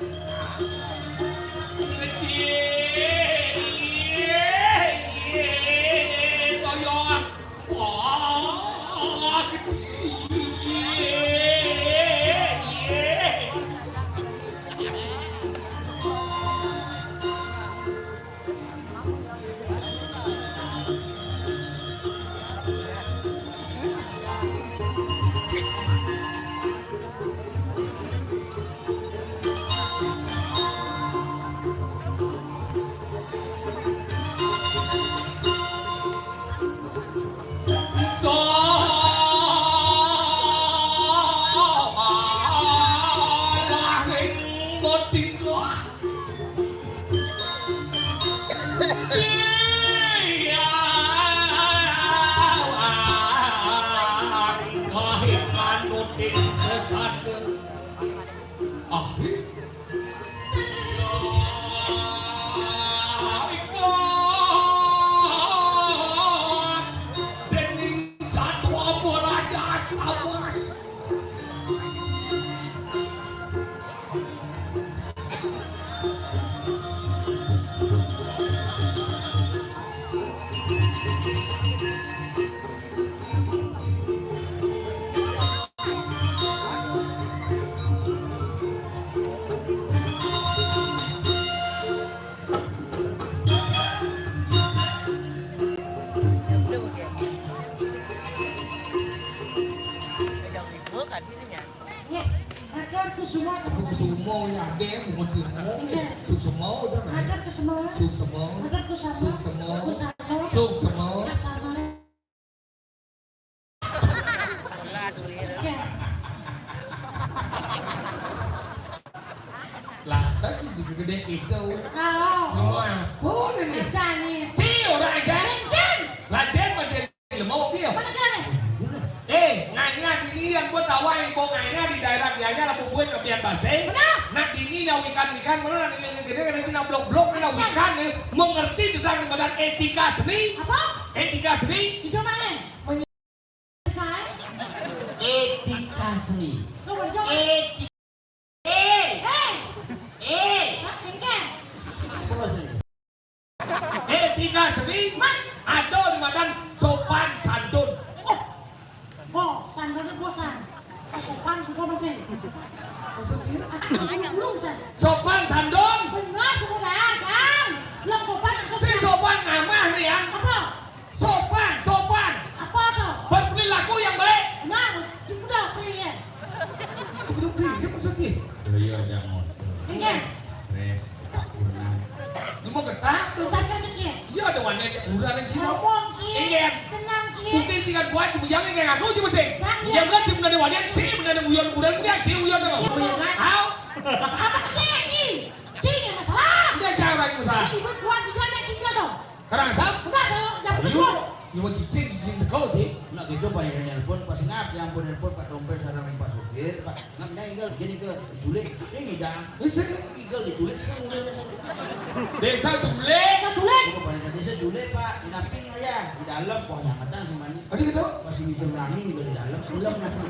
Dening satwa Raja Astawas. Sumo ya, Dek, mau sumo. Iya. Suksemo, udah, Mas. Matur kesema. Suksemo. Matur kesema. Suksemo. Kesema. Suksemo. Kesema. Iya. Lah, tas juga gede itu. Oh. Mau apa nih? Aja nih. Ci, orang aja. Cincin. Lah, Jen, macam Lha mau piye? Mana kene? Eh, ngaya dini yang buat awai, mbok ngaya di daerah dianya lah bubuin kebian base. Benar. Nak dini nak wikan-wikan, mana nak gede-gede, kena cina blok-blok, kena wikan, eh, mengerti tentang badan etika seni. Apa? Etika seni. Ijo mana? Etika seni. Tuh, ijo mana? Etika Eh. Eh. Eh. Hah, engkén. Apa maksudnya? Eh, tiga sering. Man. Ada di madan sopan santun. Oh. Oh, santunnya bosan. Oh, sopan sudah masih. Maksudnya? Aku belum, belum, San. Sopan santun. Benar, sudah kan? Belum sopan, maksudnya. Si sopan namah nih ya. Apa? Sopan, sopan. Apa tuh? Berperilaku yang baik. Nah, udah, pergi ya. Udah, pergi, ya, maksudnya? Iya, iya, jangan. Enggak. Stres, ketakutan. Lu mau getah tuh? Tapi kan sih. Iya, ada wanita kurang lagi, no. Ngomong, Ki. Iya. Tenang, Ki. Mungkin tinggal buat, cuma jangan kayak aku, cuma sih. Jangan. Ya, udah, cuma ada wanita, sih, benar ada uyon, kurang, udah, sih, uyon, dong. Iya, kan? Au. Apa sih, Ki? Cing, ya masalah. Udah, jangan lagi masalah. Ribet buat, udah, ada cingnya dong. Karangsang? Udah, ayo, jangan. Ayo. Cicing, cicing teko, Cing. Nak gitu, Pak, yang nelpon, pas ngap, yang pun nelpon, Pak Dompet, sarang Pak Supir, Pak, ngap, nah, tinggal gini ke, Julik, sini, dah. Ini sini. Tinggal di Julik, sini, udah, udah, udah. Desa Julik. Desa Julik. Oh, Pak, desa Julik, Pak, di damping aja, di dalam, wah, yang ngetang semuanya. Tadi gitu? Masih bisa berani juga di dalam, belum, masih.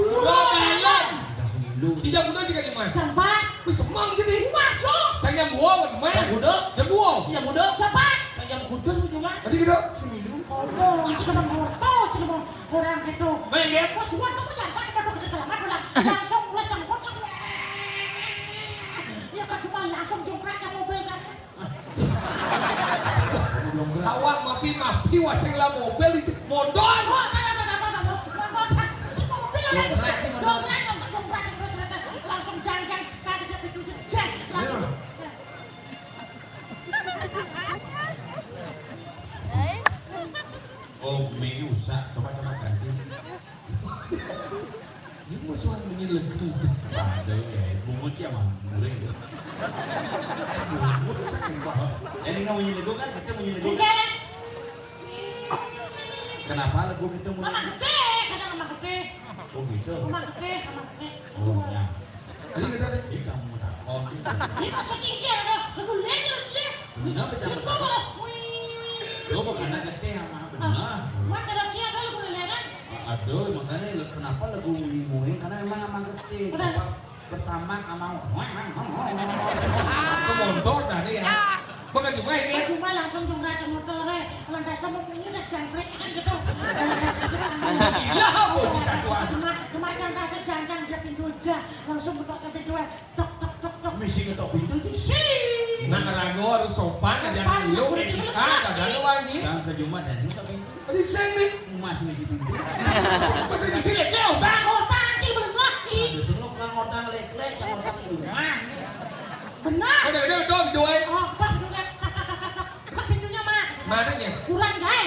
Udah, dalam. Kita seminggu. Tidak mudah juga di mana? Jam empat. Wis semang jadi. Wah, yo. Tanya buah, di mana? Jam muda. Jam dua. Jam muda. Jam empat. Tanya kudus, cuma. Tadi gitu? Seminggu. Oh, itu kan mau tahu, cuma mau orang gitu. Main ya? Pas suat tuh jam empat, pada kita selamat, udah. Langsung mulai jam empat, jam. Ya, kan cuma langsung jongkrak ke mobil, kan. Awak mapi-mapi, waseng lah mobil itu. Mondor. Oh, apa, apa, apa, apa, apa. Mondor, San. Mobil. Jongkrak sih, mondor. Jongkrak, jongkrak, jongkrak, jongkrak, jongkrak. Langsung jang, jang. Kasih dia pintu, jang. Langsung. Iya. Oh, mie usah. Coba, coba ganti. Ini mau suara bunyi legu. Ada ya, bungut ya, Mang. Mulai ya. Bungut, saya lupa. Jadi nggak bunyi legu kan? Kita bunyi legu. Enggak. Kenapa legu kita bunyi? Mama gede, kata mama gede. Oh, gitu. Mama gede, mama gede. Oh, ya. Tadi kita ada. Jadi kamu mau takut. Ini maksudnya dia ada legu lagi, dia. Benar, betul. Legu, wih. Lo bukan anak gede, sama benar. Ah, mata dia ada legu lagi, kan? Aduh, makanya le-, kenapa lagu Mui-Mui? Karena emang sama gede. Udah. Apa, pertama sama Itu mondor dah nih ya. Bukan cuma ini. Cuma langsung tuh nggak ada motor, eh. Lantas kamu punya udah jangkrik kan gitu. Lantas itu kan. Iya, bocah satuan. Cuma, cuma jangan rasa jangan dia pintu aja. Langsung buka ke pintu, eh. Tok, tok, tok, tok. Misi ngetok pintu aja. Si. Nah, ragu harus sopan, ada dulu, etika, ada dulu lagi. Yang ke Jumat dan sini tok pintu. Di sini. Mas misi pintu. Mesti di sini, dia utang. Utang, dia belum lagi. Aduh, semua tukang utang lek-lek, tukang utang rumah. Benar. Udah, udah, udah, udah, eh. Oh, tok, udah, tok, tok, tok, tok, tok. Buka pintunya, Mak. Mananya? Kurang jahe.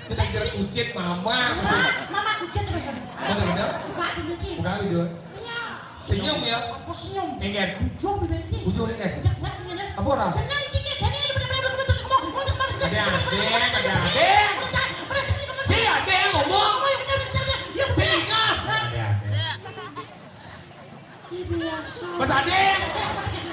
Kita jerat kucit, Mama. Mama, Mama kucit terus. Udah, udah. Buka pintu, Ci. Buka pintu. Iya. Senyum ya. Apa senyum? Enggak. Bujur, bibir, Ci. Bujur, enggak. Bujur, enggak, enggak, enggak. Apa orang? Senyum, Ci, Ci. Ada, ada, ada, ada. Ci, ada yang ngomong. Sini, ah. Ada, ada. Ki biasa. Mas Ade.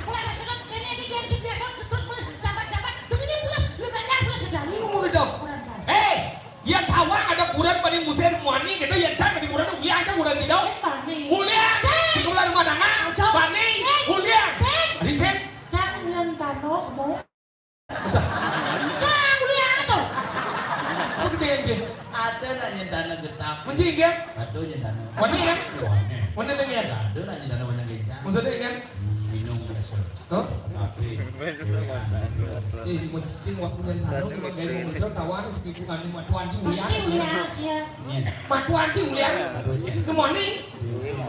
Mulai dari sekarang, ini, ini dia, Ci, biasa, terus mulai jabat-jabat. Begini, pulas, lu gak nyampe, sudah. Ini ngomong gitu. Kurang ajar. Eh, yang tawa ada kurang pada musim wani, gitu, yang can pada kurang, mulia ada kurang tidak? Eh, wani. Mulia. Cek. Sekolah rumah tangga. Cek. Wani. Cek. Mulia. Cek. Tadi, Cek. Cak, nyentano, mau. Cang, lihat tuh. Apa gede aja? Ada nak nyentana getap. Kunci, ya? Ada nyentana. Mana, ya? Mana? Mana lagi, ya? Ada nak nyentana warna kencang. Maksudnya, kan? Minum es. Tuh? Tapi, eh, mau cicing waktu nyentana, emang dari mobil tawaran segitu kan, matu anjing, mesti lihat. Lihat, ya. Iya. Matu anjing, lihat. Aduh, iya. Good morning.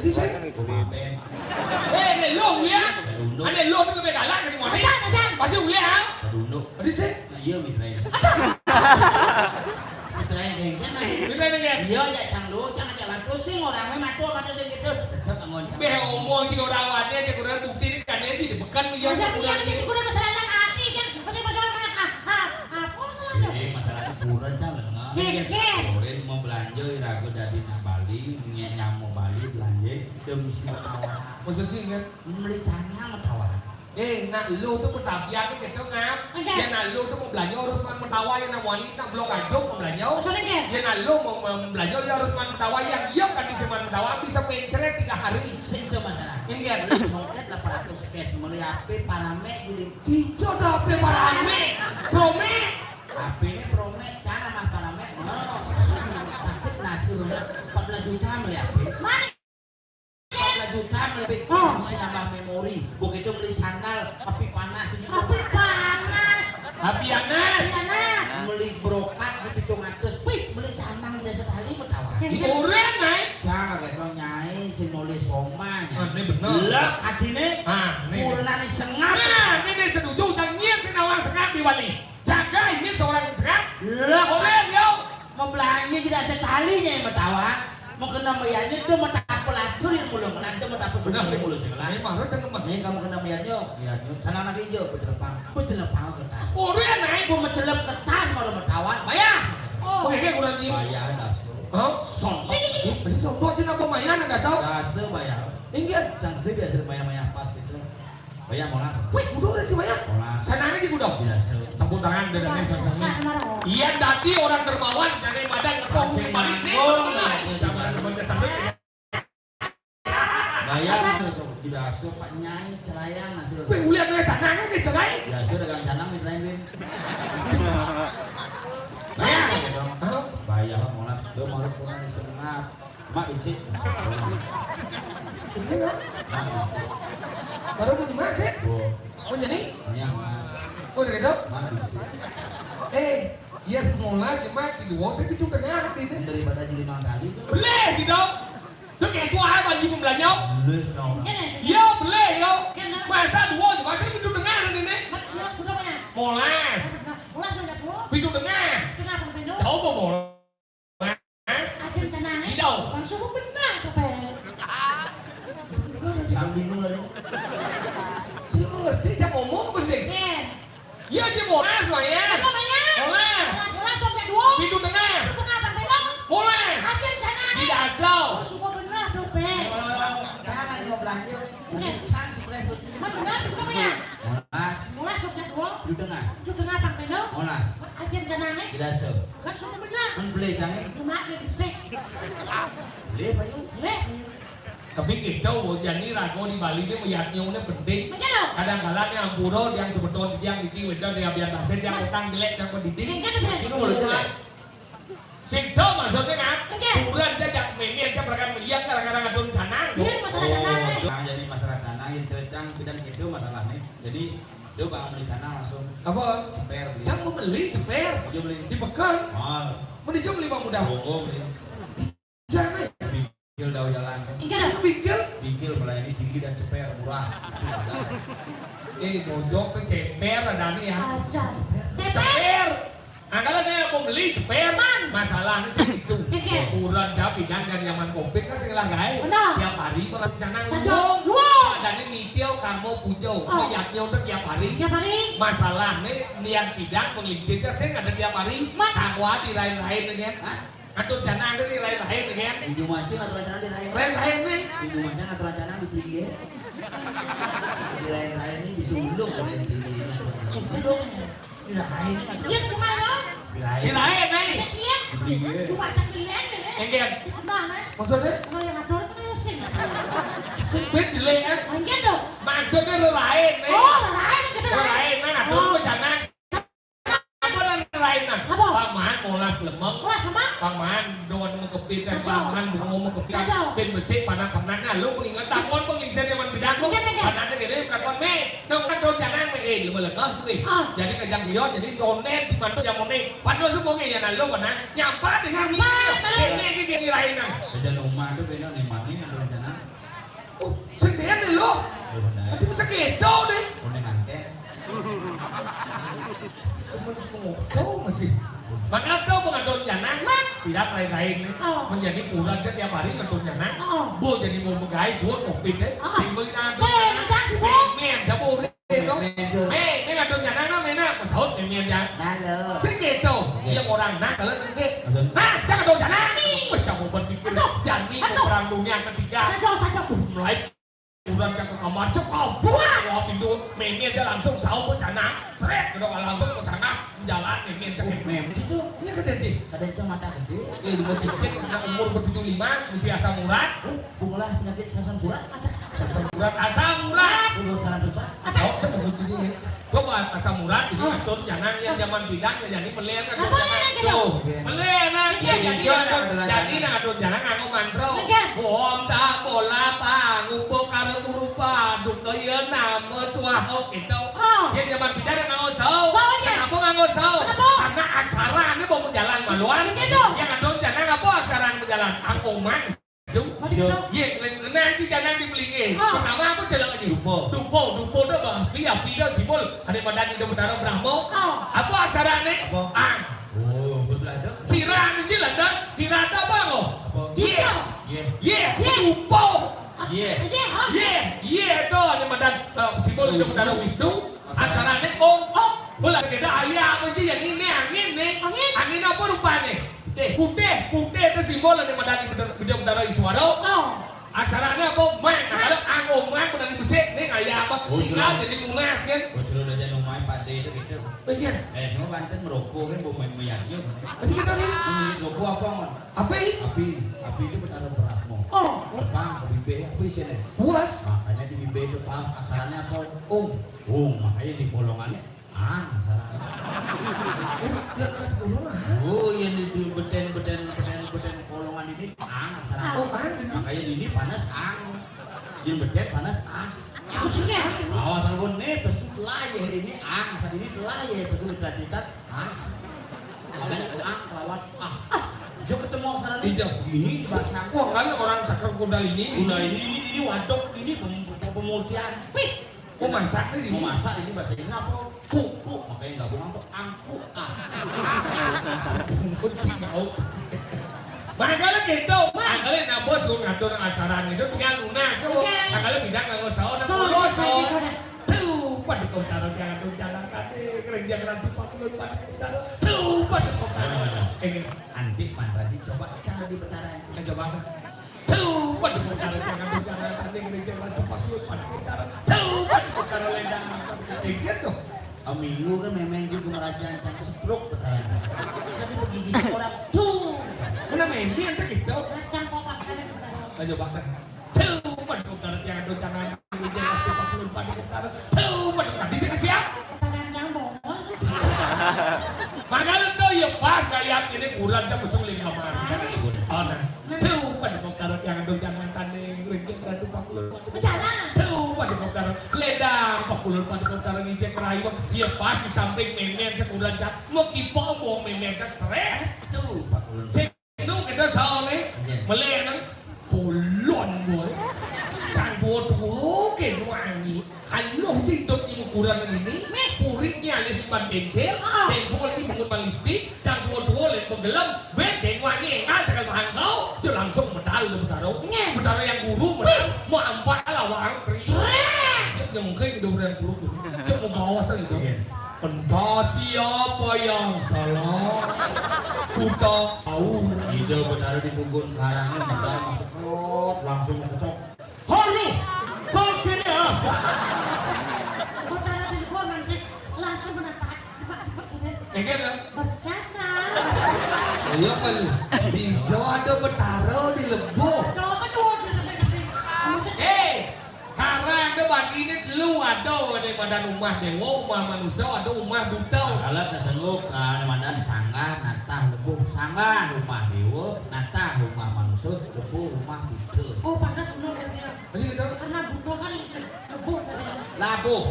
Dhisik. Komaben. Eh, nek lo ulian. Kadunduk. Ane lo tuh kepedalan ke mana? Ajan, ajan. Pasti ulian. Kadunduk. Dhisik. Nah, iya, mitrain. Mitrain, kan? Mitrain, kan? Iya, ya, cang lo, cang aja lah. Pusing orangnya, matur, matur sing gitu. Tetep bangun, cang. Beh, omong sih orang awalnya, dia kurang bukti ini kan, dia di pekan, iya, iya, kurang iya, dia. Kurang masalah hati, kan? Masih masalah mana? Ah, ah, apa masalahnya? Eh, masalahnya kurang, cang, lengah. Geger. Kurang mau belanja, irago dari nak Bali, nye-, nyamo Bali, belanja, dem si metawa. Maksudnya, kan? Beli canang metawa. Eh, nak lu tuh metabiat nih gitu, Ngap. Oke. Ya, nak lu tuh mau belanja harus man metawa, ya, nak wani, nak blok aja mau belanja. Maksudnya, kan? Ya, nak lu mau, mau belanja, ya harus man metawa, ya. Iya, kan bisa man metawa, bisa pencret tiga hari. Sing itu masalah. Iya, kan? Beli soket delapan ratus cash, beli H P, parame, jadi Ijo ada H P parame. Prome. H P ini prome, cara mah parame. Oh. Sakit nasibnya. Empat belas juta beli H P. Mana? Empat belas juta beli H P. Oh. Masih nambah memori. Begitu beli sandal, tapi panas ini. Tapi panas. Tapi panas. Panas. Beli brokat di pitung atus. Wih, beli canang dia sekali metawa. Di orang, naik. Jangan kayak Bang Nyai, si nulis somanya. Ah, ini bener. Lek hatinya, ah, ini. Purna nih sengap. Nah, ini nih setuju, dan niat si nawang sengap di Bali. Jaga ini seorang sengap. Lek. Orang, yo. Mau belanja tidak sekalinya yang metawa. Mau kena bayarnya tuh mau tak pelacur yang mulu, nanti mau tak pesuka yang mulu, jangan. Ini mah, harus jangan. Nih, kamu kena bayarnya, bayarnya. Sana anak hijau, bercelepang. Bercelepang kertas. Orang, naik. Mau mencelep kertas, malah metawa. Bayar. Oh, ini kurang dia. Bayar, dah. Hah? Sontok. Jadi sontok aja napa mayan ada, Sal? Dasa bayar. Inggih. Cang sih biasa bayar-bayar pas gitu. Bayar molas. Wih, udah, udah sih bayar. Molas. Sana lagi udah. Biasa. Tepuk tangan dengan sama-sama. Iya, tadi orang dermawan, jangan pada ngepong balik nih. Manggung, ya, ya, jangan ya. Teman kesambet. Bayar, tidak asup, Pak Nyai, cerai, hasil. Wih, ulian, wih, canangnya nih, cerai. Ya, sudah, dagang canang, nih, lain, Win. Bayar, gitu. Hah? Bayar, molas, itu mau kurang sengap. Mak, bisi. Ini, Mak? Mak, bisi. Baru bunyi Mas, ya? Bu. Oh, jadi? Iya, Mas. Oh, dari dok? Mak, bisi. Eh, iya, molas, ya, Mak, di luar, saya itu tengah, ini. Daripada jadi mantan itu. Boleh, sih, dok. Lu kayak gua apa, Haji, pembelanjau? Boleh, dong. Iya, boleh, yo. Masa dua, masa pintu tengah ada, Nenek? Molas. Molas, Bang Jabo. Pintu tengah. Tengah, Bang Pendo. Coba, molas. Aja rencana, eh? Tidak. Langsung benar, Pak, Pak. Jangan bingung, lah, Nenek. Cil, lu ngerti, jam ngomong, Gus, ya? Iya. Iya, dia molas, Mak, ya. Apa, Mak, ya? Molas. Molas, molas, dua. Pintu tengah. Pintu tengah, Bang Pendo. Molas. Aja rencana, eh? Tidak asal. Oh, semua benar, tuh, Pak. Jangan mau belanja. Iya. Sang stres lu. Mas, molas, Bang, ya? Molas. Molas, dua. Pintu tengah. Pintu tengah, Bang Pendo. Molas. Aja rencana, eh? Tidak asal. Kan semua benar. Kan boleh, jangan. Cuma dia bisik. Boleh, Pak, yuk. Boleh. Tapi kita, jadi rago di Bali ini melihatnya ini penting. Betul. Kadang-kadang yang pura, yang sebetulnya yang iki, wedok, yang biar basah, yang utang jelek, yang pendidik. Yang kan benar. Itu boleh jelek. Sing do maksudnya kan? Enggak. Pura aja, yang meme aja, perkara melihat kadang-kadang ada rencana. Iya, masalah rencana. Oh, nah, jadi masalah rencana, yang cang bidan gitu masalahnya. Jadi, dia bakal beli tanah langsung. Apa? Ceper, beli. Cang mau beli ceper. Dia beli. Di Pekan. Mahal. Mau dijam beli, Bang, mudah. Monggo, beli. Jangan. Bingkil, tahu jalan. Bingkil. Bingkil. Bingkil melayani tinggi dan ceper, murah. Eh, bojok tuh ceper ada nih ya. Aja. Ceper. Ceper. Angkalan nih mau beli ceper. Man. Masalahnya sih itu. Oke. Ukuran jam pinang kan zaman covid kan sing lah gae. Benar. Tiap hari bakal rencana. Saja. Ngomong. Wah. Dan ini nitio karmo pujo. Oh. Lihatnya udah tiap hari. Tiap hari. Masalahnya niat pinang penglingsirnya sing ada tiap hari. Man. Takwa di lain-lain kan. Hah? Atur canang tu ni lain-lain kan? Ujung mancing atur canang di lain. Lain-lain ni. Ujung mancing atur canang di pilihan. Di lain-lain ni bisa ulung kan, di pilihan. Ulung. Di lain ni atur. Dia cuma lo. Di lain. Di lain ni. Kecil. Di pilihan. Cuma cak pilihan ni. Enggen. Mana? Maksudnya? Kalau yang atur tu dia sing. Sempit jelek kan? Enggen tu. Maksudnya lo lain ni. Oh, lain kita. Lo lain ni atur tu canang. Apa nang lain nang? Apa? Paman molas lemeng. Molas lemeng? Paman don mau kepit, saja. Paman bungo mau kepit. Saja. Pin besik panak-panak, nah, lu mengingat takon pengisir zaman bidang lu. Enggak, enggak. Panak dia gini, takon, "Meh, nang kan don canang, meh." Eh, lu melengah tu, eh. Ah. Jadi kejang guyon, jadi donen di mana jam ni. Padu semua ni, ya, nah, lu panak. Nyampa dengan ni. Nyampa, betul. Ini, ini, ini lain nang. Kejang rumah tu beda ni, mana yang ada rencana? Sendiri lho. Nanti bisa gitu deh. Udah nganten. Temen ngodo masih. Mangado pengadon janang, tidak lain-lain. Oh. Menjadi kurang setiap hari ngadon janang. Oh. Bu jadi mau begai suut covid deh. Oh. Sing beli ngadon janang. Sing, udah, sibuk. Meh, meh, jabu, gitu. Meh, meh, jabu. Meh, meh ngadon janang, nah, meh, nah. Masaut, meh, meh, jangan. Nah, lo. Sing gitu. Oke. Yang orang, nah, kalau nanti. Maksud? Nah, jangan ngadon janang. Wah, jamu berpikir. Aduh. Jani aduh. Perang dunia ketiga. Saja, saja. Uh, mulai Udah cak ke kamar, cek kabur. Wah, pintu, meme aja langsung saut ke sana. Seret, udah langsung ke sana, jalan meme cek. Oh, meme situ. Iya, kata sih. Kata cuma mata gede. Eh, lu mau cek, udah umur bertujuh lima, mesti asam urat. Oh, pokoknya penyakit asam urat ada. Asam urat, asam urat. Udah salah susah. Tahu, saya mau kuncinya. Lo kok asam urat, jadi ngadon janang yang zaman bidan, ya, jadi melen ngadon janang. Apa yang gitu? Tuh, melen, nah, iya, jadi ngadon janang nganggo mantra. Iya. Om tak bola pangupuk karo rupa duka ya nama swaha gitu. Oh. Yang zaman bidan yang nganggo saut. Saut, ya. Kenapa nganggo saut? Kenapa? Karena aksara ini mau jalan maluan. Iya, dong. Yang ngadon janang apa aksara ini mau jalan? Angkoman. Duh, iya, nanti jangan dibeliin. Ah. Pertama apa jalan ini? Dupa. Dupa, dupa dah bah. Iya, pila simbol. Ada badan Indo Betara Brahma. Ah. Apa aksarane? Apa? Ang. Oh, bos lah ada. Sirah ini landas. Sirah ada apa lo? Apa? Iya. Iya. Iya. Iya. Dupa. Iya. Iya. Iya. Iya, itu ada badan, eh, simbol Indo Betara Wisnu. Aksarane om. Om. Bola beda ayah apa sih? Yang ini angin nih. Angin. Angin apa rupane? Putih. Putih, putih itu simbol yang ada di bidang, bidang utara Iswara. Oh. Aksaranya apa? Mang. Nah, kalau ang om mang udah dibesik nih kayak apa? Oh, tinggal jelas. Jadi lunas kan? Oh, jelas aja nomai pade itu gitu. Oh, iya. Eh, semua banten merokok kan, bau main meyarnya kan? Jadi kita nih. Ini rokok apa, Mon? Api? Api. Api itu benar berapa? Oh. Tepang, api B, api sini. Puas. Makanya di B B itu pas aksaranya apa? Om. Om, makanya di kolongannya ang, aksaranya. Oh, ya kan, kolongan. Oh, yang di, di beten, beten, beten, beten kolongan ini ang, aksaranya. Oh, ang. Makanya di ini panas ang. Di beten panas ang. Maksudnya? Awas, ampun, nih, pesu lah ya ini ang, saat ini telah ya, pesu cerita-cerita. Ah. Makanya ah lawan ah. Dia ketemu aksara ini. Iya. Ini dibahas aku. Wah, kan orang cakar kuda ini. Kuda ini, ini, ini wadok, ini pem-, pem-, pemutihan. Wih. Mau masak nih ini. Mau masak ini bahasa ini apa? Kuku. Makanya nggak bilang tuh angku ah. Kunci mau. Makanya gitu, makanya nabo suruh ngatur asaran itu tinggal lunas tuh. Iya. Makanya bidang nggak usah, udah saut, saut. Tuh, pada kau taruh jangan tuh jalan tadi, kerja kerja Pak Kulon pada kau taruh. Tuh, pada kau taruh. Mana, mana? Ini. Antik, Man Raji, coba cara di Betara. Kita coba apa? Tuh, pada kau taruh jangan tuh jalan tadi, kerja kerja Pak Kulon pada kau taruh. Tuh, pada kau taruh lendang. Eh, gitu. Minggu kan memang juga merajaan cang sepruk Betara. Tadi begigis orang. Tuh. Mana main dia aja gitu. Cang kopak ada Betara. Ayo, Pak. Tuh, pada kau taruh jangan tuh jalan. Tuh, pada kau taruh. Tuh, pada kau taruh. Bisa siap? Tangan cang bongol. Makanya tuh ya pas kayak ini kurang aja mesum lima kamar. Nice. Oh, nah. Tuh, pada kau taruh jangan tuh jalan tanding. Rejek ratu Pak Kulon. Jalan. Tuh, pada kau taruh. Ledang Pak Kulon pada kau taruh ngijek rai. Ya pas di samping memen sekuran cak. Mau kipo mau memen cak seret. Tuh, Pak Kulon. Sing nu kita soalnya. Iya. Melek nang bolon boy. Cang dua-dua ke wangi. Halo hidup di ukuran ini. Meh. Kuritnya ada simpan pensil. Ah. Tempo lagi mengut balistik. Cang dua-dua lek penggelam. Weh, kayak wangi enggak cakal bahan kau. Dia langsung medal lu Betara. Iya. Betara yang guru medal. Wih. Mau ampak lah wang. Seret. Dia nyengkring itu yang guru. Cuma bawa saja. Iya. Entah siapa yang salah, ku tak tahu. Ida Betara di punggung karangnya, Betara masuk kelot, langsung kecok. Halo, kau kira apa? Betara di punggung sih langsung menatap, cepat, cepat, gitu. Eh, gitu. Bercakap. Iya, kan? Di Jawa ada Betara di Lebuh. Doa kedua, bisa, bisa, bisa. Maksudnya, hei, Karang ada bagi ini telu, ada, ada madan umah dewa, umah manusia, ada umah buta. Kalau tersengguh, ah, madan sanggah, natah, lebuh, sanggah, umah dewa, natah, umah manusia, lebuh, umah buta. Oh, pantas benar, ya. Jadi gitu. Karena buta kan lebuh tadi. Labuh.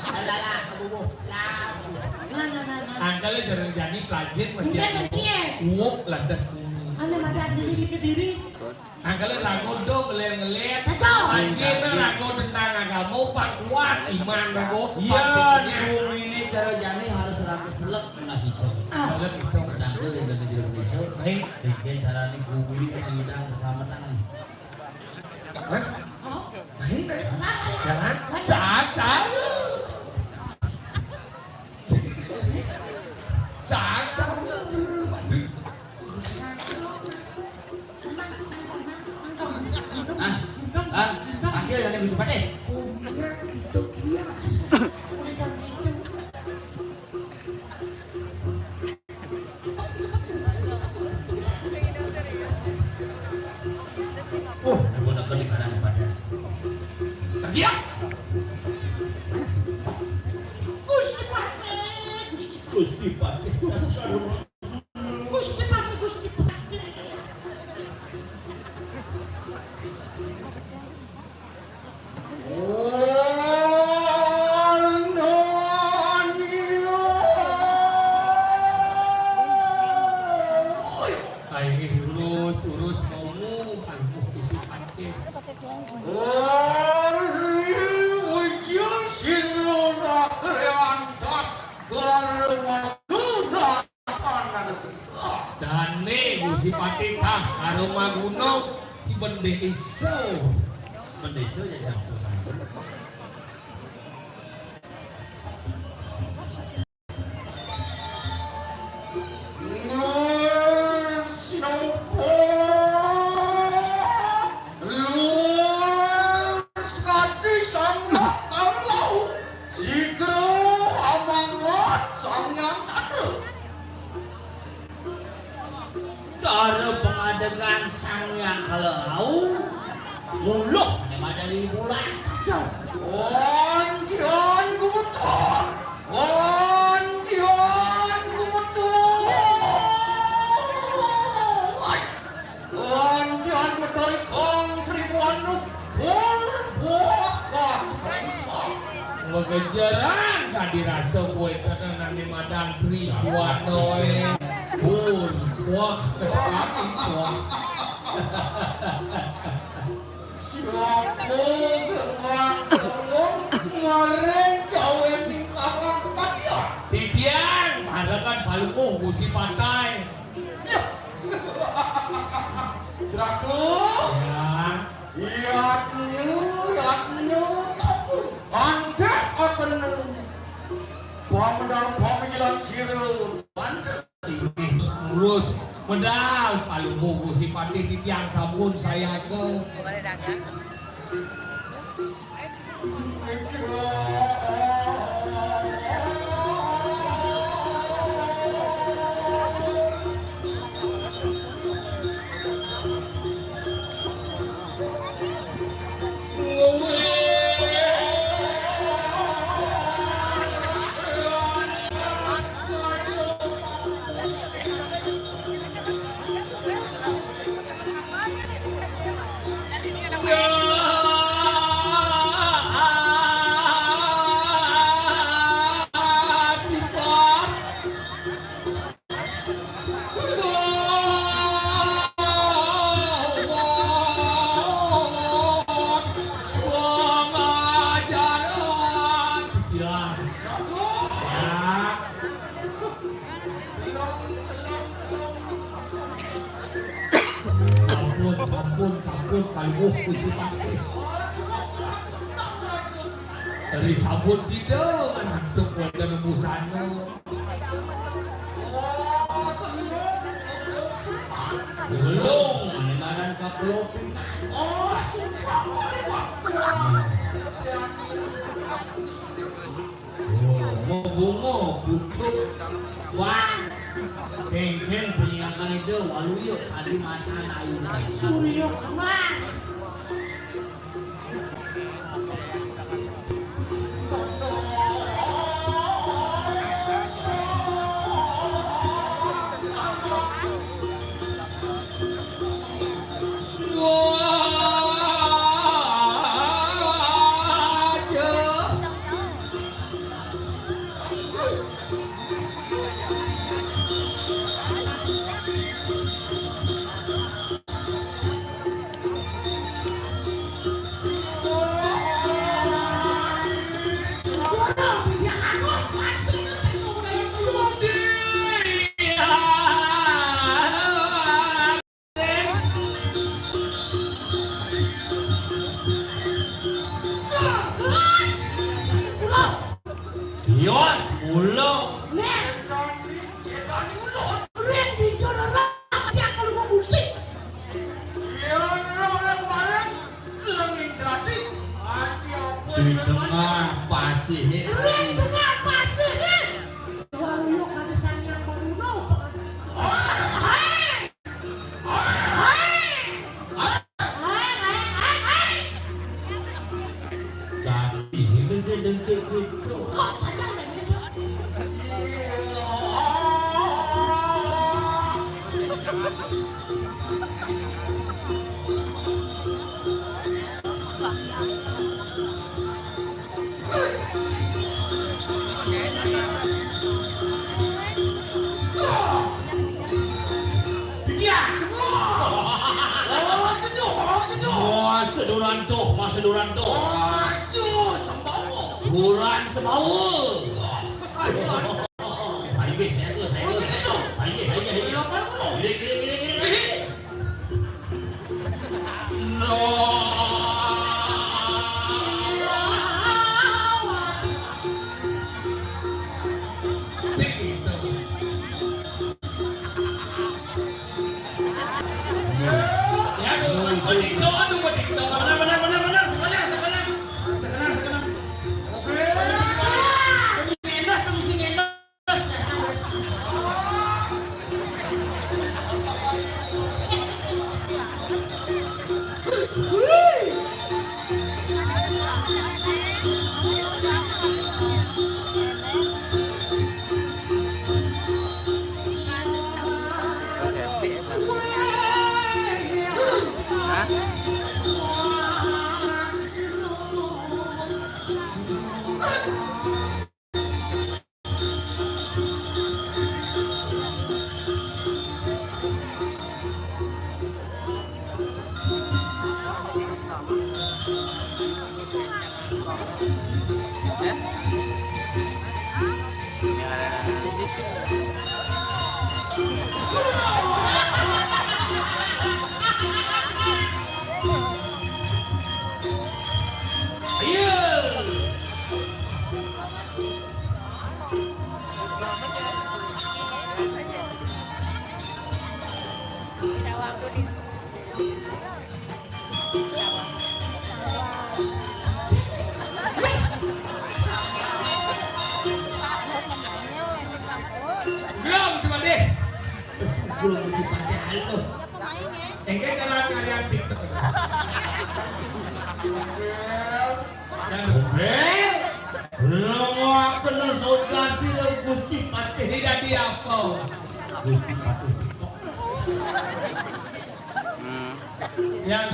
Lala, labuh, labuh. Nah, nah, nah, nah. Angkal jarang jadi pelajin, masih. Bukan, ada. Iya. Uwok, landas kuning. Ada madan diri di Kediri. Angkala raga do ngeler-ngeler. Saja. Anjir, raga tentang agama, pak kuat iman raga. Iya, pastinya. Di bumi ini cara jani harus raga selek menawi sida. Ah. Kalau gitu. Raga di Indonesia. Baik. Bikin carane bumi pangidang keselamatan. Hah? Baik, baik. Jalan. Saat, saat. Saat, saat. Ah, ah, akhir yang Gusti Patih. Oh, nuwun agung ing Parang Padang. Tagih. Gusti Patih, Gusti Patih. Gusti Patih, Gusti Patih. Ayo, urus, urus, mau, aduh, Gusti Patih. Dane Gusti Patih tas karo maguna si bendesa. Bendesa ya, ya. Sinapa luwih sakti sangat kalau sigra amangat Sang Hyang Candra. Cara pengadegan Sang Hyang Kala Wau, muluh ane madani bulan saja. Antian gumetu, antian gumetu. Antian Betari Kang Tribuan Nuh, pur buah katrengsa. Ngejeran kadi rasa kowe tenenane madan Tribuana, eh. Pur buah katrengsa. Siapa gelang telung maring gawe ning karang kematian? Titiang, barengan Palungguh Gusti Patih. Ya. Jeraku. Ya. Yatnu, yatnu, kamu. Antek akan. Bang medal, bang menjelang sirun. Antek. Terus medal, Palungguh Gusti Patih titiang sampun sayaga. Sampun, sampun, sampun, Palungguh Gusti Patih. Dari sampun sida langsung wonten busana. Belum, manenan kakelopi. Oh, sumpah, Oh, mobongo, pucuk. Wah. Kengkeng penyingakan itu, waluyo, adi matan ayu. Surya. Wah. Yos, mula. Nah. Ring di jero ora, dia kalau mau musik. Iya, ora, ora kemarin. Kelengin tadi. Ati apa? Di tengah pasih. Ring tengah pasih. Waluyo kami sang yang baruno. Hai. Hai. Hai. Hai. Hai. Hai. Dadi sing dengke-dengke gitu. Kok saja ada gitu? Iya, semua. Orang jenuh, orang jenuh. Wah, seduran tuh, mas seduran tuh. Aduh, sembawa. Buran sembawa. Ayo, ayo. Ayo, guys, saya tuh, saya tuh. Ayo, ayo, ayo. Delapan puluh. Gini, gini, gini, gini, gini. No. Sing gitu. Ya, aduh, aduh, aduh, aduh. Benar, benar, benar, benar. Sekarang, sekarang. Sekarang, sekarang. Oke. Tunggu sini, Endos, tunggu sini, Endos. Belum, si Pade. Belum, si Pade, halo. Engke cara karya TikTok. Dan Bel, lo mau kena saudara si lo Gusti Patih. Ini dadi apa? Gusti Patih. Hmm. Yang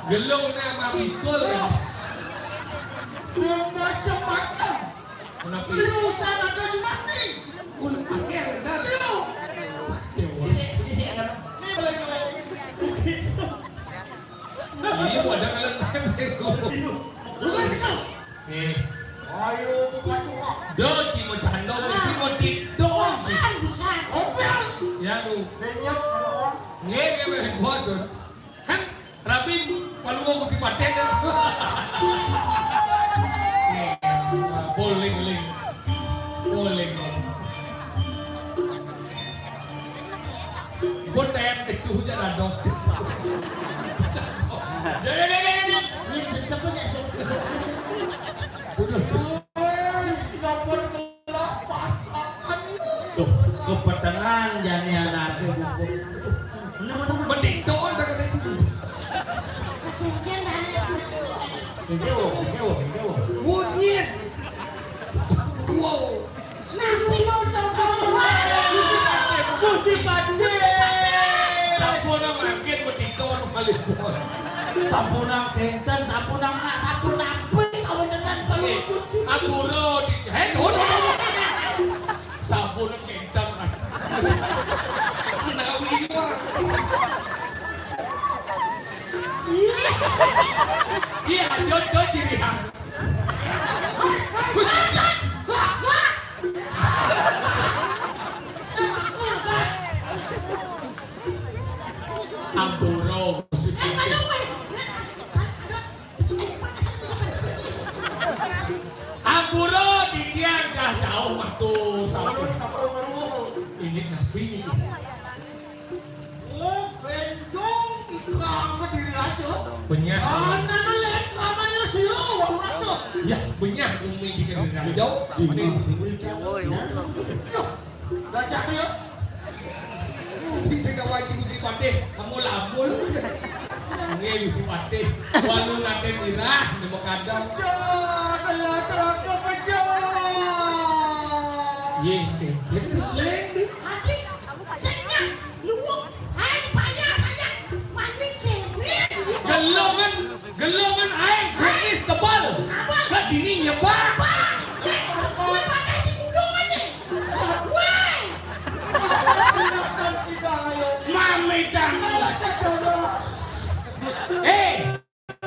gelung nih sama Bikul ya. Macam-macam. Kenapa? Lu sana ke Jumadi. Ul akhir dan. Lu. Dewa. Ini sih, ini sih, ini boleh, boleh. Iya, ada kalau tempel. Bukan itu. Eh. Ayo, buka suara. Do, cimo cando, cimo dito. Bukan, bukan. Oke. Ya, lu. Kenyap, kalau orang. Nggih, nggih, bos, tuh. Kan, rapi, palu mau si paten, ya. Nggih, boleh, boleh. Boleh, boleh. Gue tayang kecuh aja dah, dok. Dah, dah, dah, dah, dah. Ini sesepet ya, sok. Udah, sok. Wes, dapur gelap, pas makan. Tuh, kepetengan jani anaknya buku. Mending doang dah kata itu. Kejauh, kejauh, kejauh. Wonyet. Wow. Gusti Patih. Sampun mangkin medhika malih, Bos. Sampun kenten, sampun nak, sampun apik kawontenan Palungguh Gusti. Ampura di, hei, nuhun, nuhun. Sampun kenten. Menawi liwat. Iya, jodoh ciri khas. Ampura, Gusti. Ampura, Cah jauh matur sampun. Sampun, sampun. Ini napi ini? Oh, benjong ikang ke diri raja. Benyah. Anak lek ramanya sira walu raja. Ya, benyah umi di diri raja. Jauh. Ini. Yo, gajah ya. Sing sing kawajib Gusti Patih, kamu lambul. Nggih Gusti Patih, walu ngaten irah nemu kadang. Pecah, telah celaka pecah. Nggih, nggih. Jadi sing di Adi, sing nyang luwung, hai payah saja. Manjing kene. Gelongan, gelongan air gratis tebal. Sabar. Ke dinding nyebal. Sabar. Nek, gue pakai si kudu aja. Woi. Mami kamu. Eh,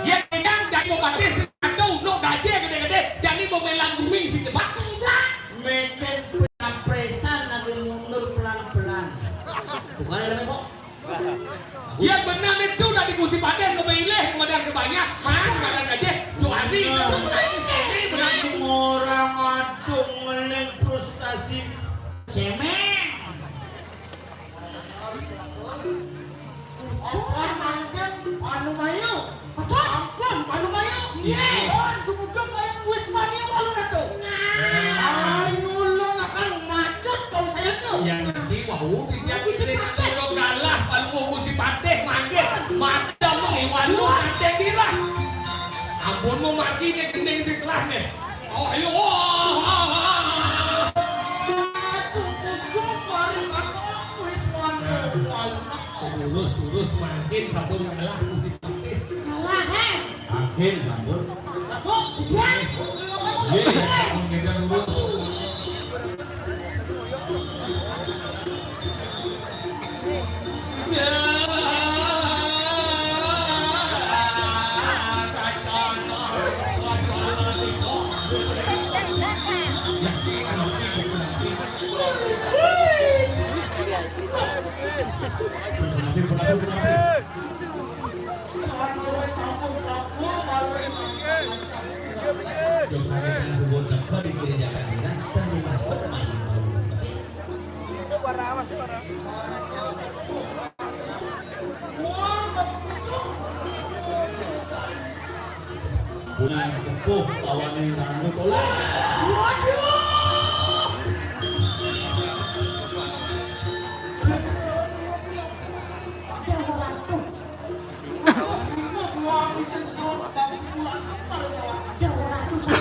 ya kenyang jadi mau pakai si kandung, no gaje gede-gede, jadi mau melang guring si jebak. Tidak. Meken penapresan lagi mundur pelan-pelan. Bukan ada kok. Ya benar itu dari Gusti Patih ke Baileh, kemudian ke banyak, kan, kadang aja, Johari, nah. Orang aduh ngelem frustasi. Cemeng. Ampun, mangkin, Panu Mayu. Betul. Ampun, Panu Mayu. Iya. Oh, ujung-ujung paling wis Panu Mayu lalu dah tuh. Nah. Ayo lo akan macet kalau saya tuh. Yang nanti wau dia bisa kalau kalah, kalau mau Gusti Patih mangkin. Macam iwan lu nanti kira. Ampun mau mati dia gending sekelah nih. Oh, ayo. Wah, wah, wah, wah. Ujung-ujung paling aku wis Panu Mayu. Urus, urus, mangkin sampun kalah Gusti Patih. Kalah, he? Mangkin sampun. Sampun, ujian. Nggih. Sampun kita urus. Ya. Aduh, sampun kabur, malu. Jok sakit yang subuh teko di gereja kandiran, tentu masuk mandi. Suara apa, suara? Bulan kepuh lawan rambut oleh. Waduh. Ada orang tuh. Ada orang tuh.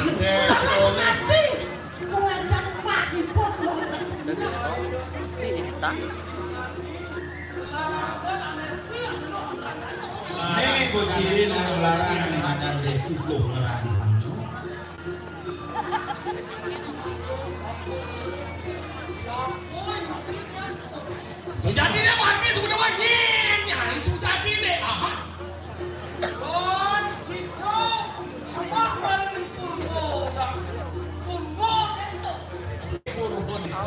Ini bocilin anu larang ning madan desa tuh ngerang. Sujati deh mati sudah mati. Nyai Sujati deh. Aha. Kon Cicok, kemah bareng Purwo, dak Purwo desa. Purwo desa.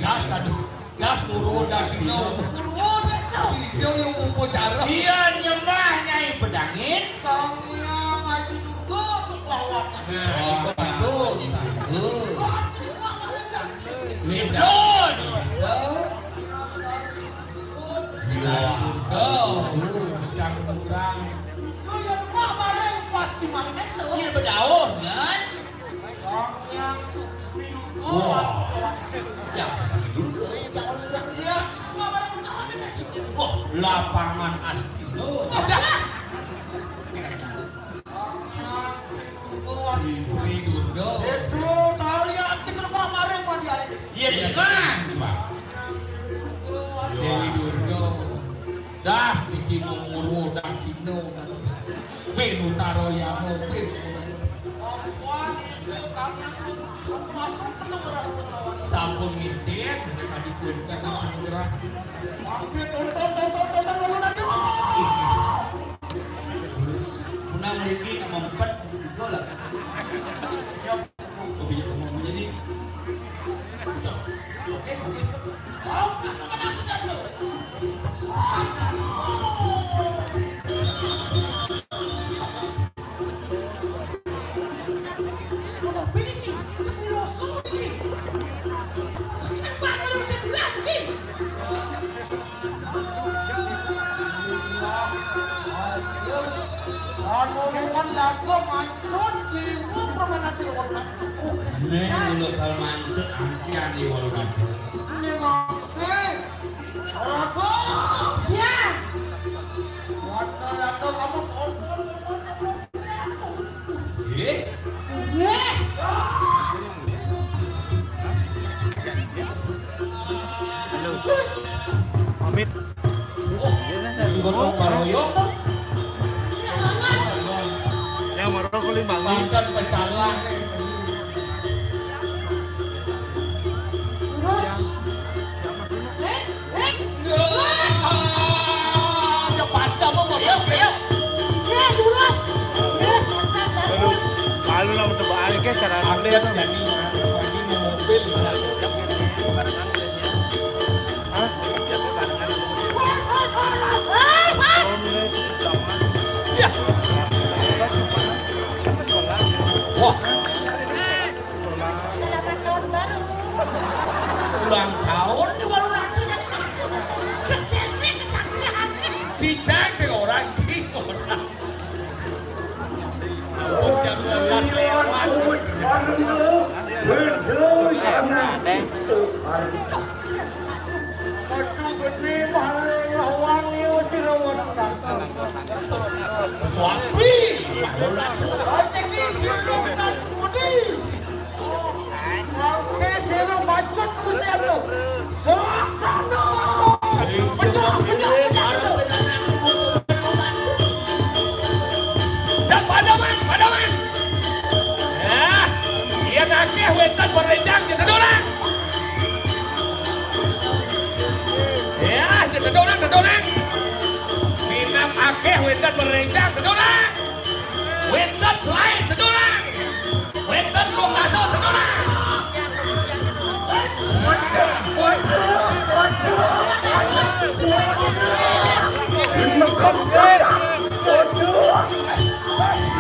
Das, aduh. Das Purwo das ino. Purwo desa. Ijo yang upacara. Iya, nyembah Nyai Pedangin. Sang Hyang Aji Durga untuk lawan. Nah, betul. Betul. Betul. Gila. Tuh, cang kurang. Kaya rumah bareng pasti manis tuh. Iya, bedaun, kan? Sang Hyang Sri Durga. Wah. Yang Sri Durga, yang jangan udah. Iya, rumah bareng utama kita sih. Wah, lapangan Astino. Udah. Sri Durga. Itu tahu ya, kita rumah bareng mandi hari ini. Iya, iya, kan? Dewi Durga. Das niki menguru das sino. Bin Utara Yama, bin. Sampun ngicip, mereka dikuatkan. Hampir tonton, tonton, tonton, tonton, tonton. Punang mriki mempet juga lah. Ya, kopi ngomong ini. Oke, oke. Udah piniki, jebul losok Laga mancut, sing, pramana sing. Nek ngono kal mancut, anti-anti walu kadhe. Ini mangke. Laga. Dia. Waduh, laga kamu kompor, kompor, kompor. Nggih. Nggih. Halo. Pamit. Wah, sing gotong baroyong to. Yang maroko limbangan. Mantan pecalang. Terus. Eh, eh. Ya, padha apa, Bos? Ayo, ayo. Ya, terus. Ya, kita sambut. Aduh, malu lah, coba aja ke cara ambil. Jadi, ini mobil. Hah? Iya. Wah. Selamat tahun baru. Ulang tahun di warung ratu kan. Kene kesaktian. Cicak sing ora, cing ora. Udah dua belas lewat. Aduh, gede maling lawang yo sira. Suapi, malu lah. Ojek iki sira nang pundi? Oke, sira macet terus ya lo. Serang sana. Pecah, pecah, pecah. Cak, padha, Man, padha, Man. Ya, yen akeh wetan berencang, kita dorong. Ya, kita dorong, kita dorong. Minat akeh wetan berencang, kita dorong. Wetan selain, kita dorong. Wetan belum masuk, kita dorong. Waduh.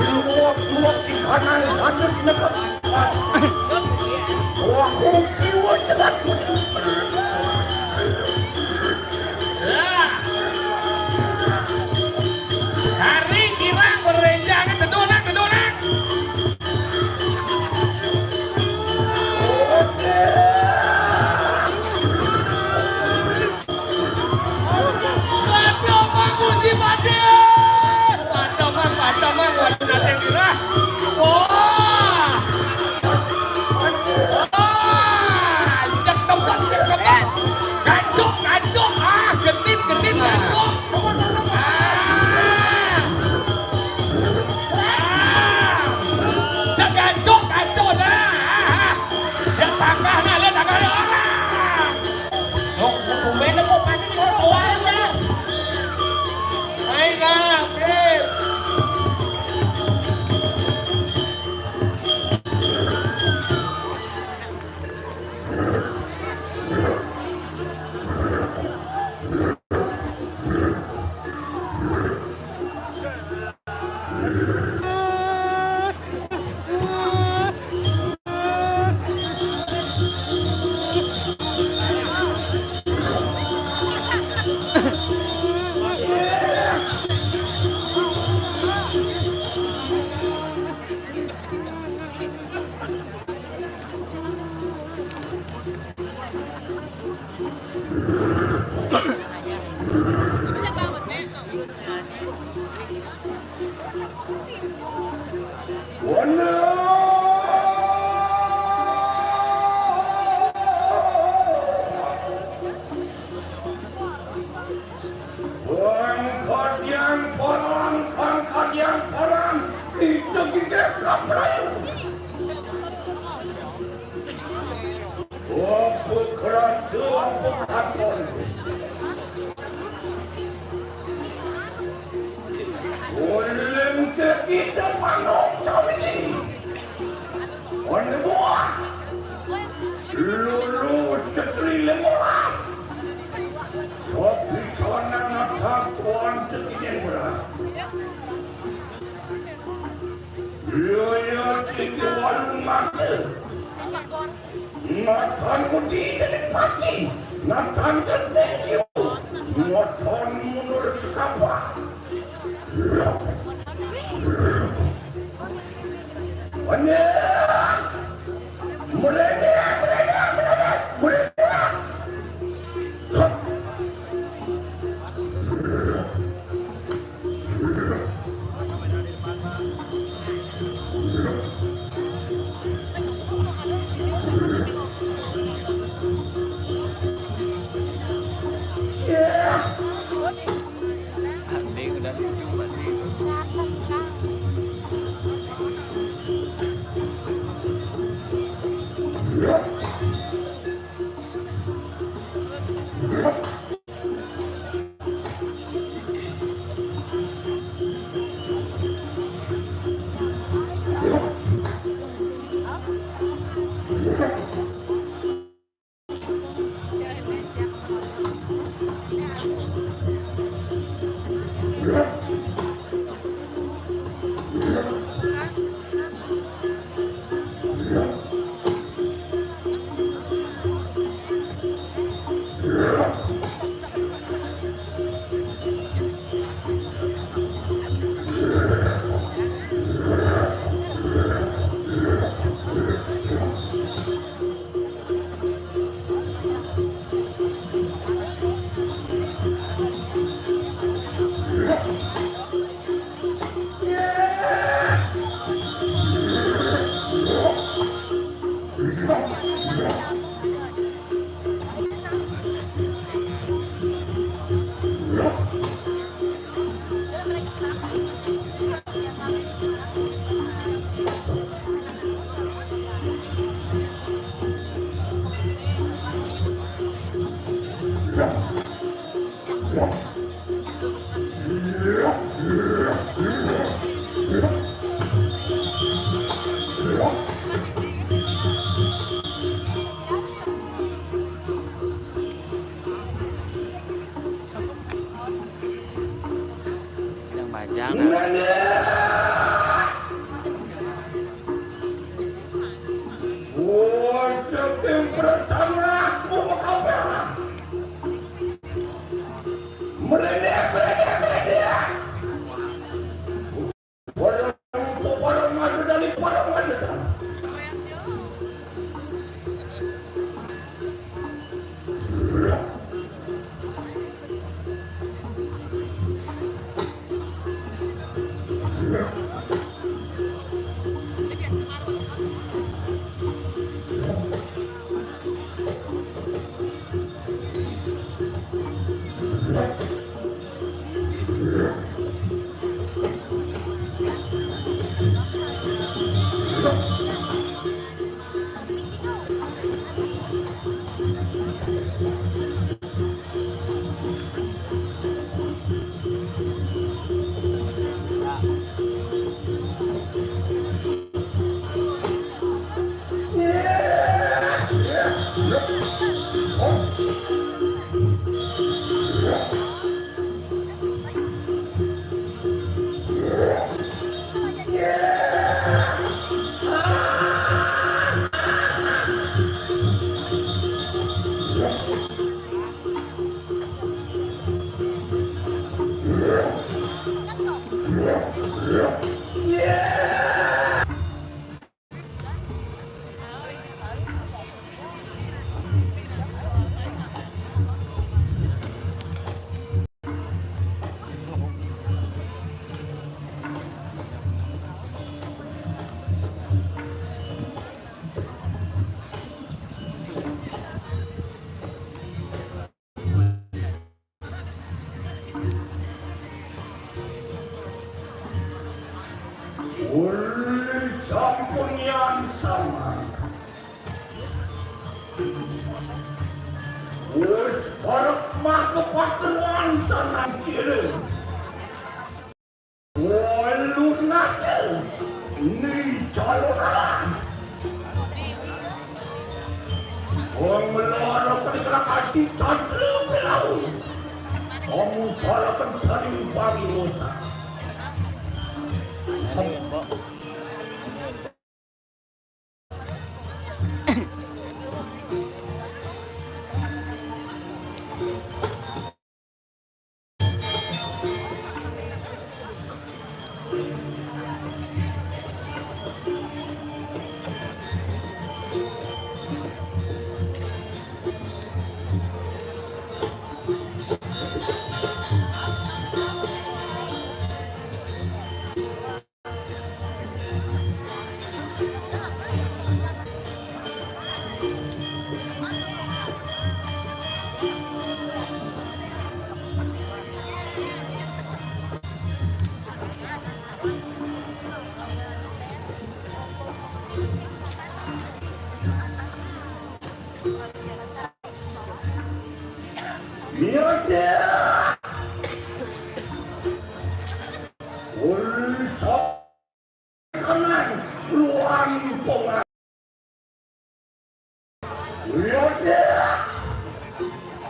Luwak-luwak di kanan, lanjut nekat. Wah, kiwa cepat. Lah. Hari kirang berenjang, dedonan, dedonan. Pademan, Gusti Pade. Pademan, pademan, waduh, nanti gerah. Wah. Wah, cek tempat, cek tempat. Gancok, gancok. Ah, genit, genit, gancok. Ah. Ah. Cek gancok, gancok, nah. Ah. Ya, tangkah, nah, lihat tangkah, ya. Loh, tumben kok pasti mau doang ya. Ayo, Kak. Eh. Orang kadiang parang, kang kadiang parang, itu kita kaprayu. Apa kerasa, apa katon? Ulun ke kita panok sawini. Anu buah. Lulu sekeliling olas. Sopi sana natang kuan sekidin berat. Iya, iya, tinggi warung mati. Nathan Mudi dening pati. Nathan Kesnekyu. Nathan mundur sekapak. Anjing, udah tujuh berarti. Yang bajang. Wajah tim bersama aku mengapa? Merendek, merendek, merendek. Orang untuk orang maju dari orang maju. Uli sampun yan sama. Wis parek makepakruan sanang sirih. Walu nate ni calon arang. Wong meloro penikra kaji candra belau. Kamu jalakan sari pari mosa. Iya, Cik. Uli sok kanan luang pongan. Iya, Cik.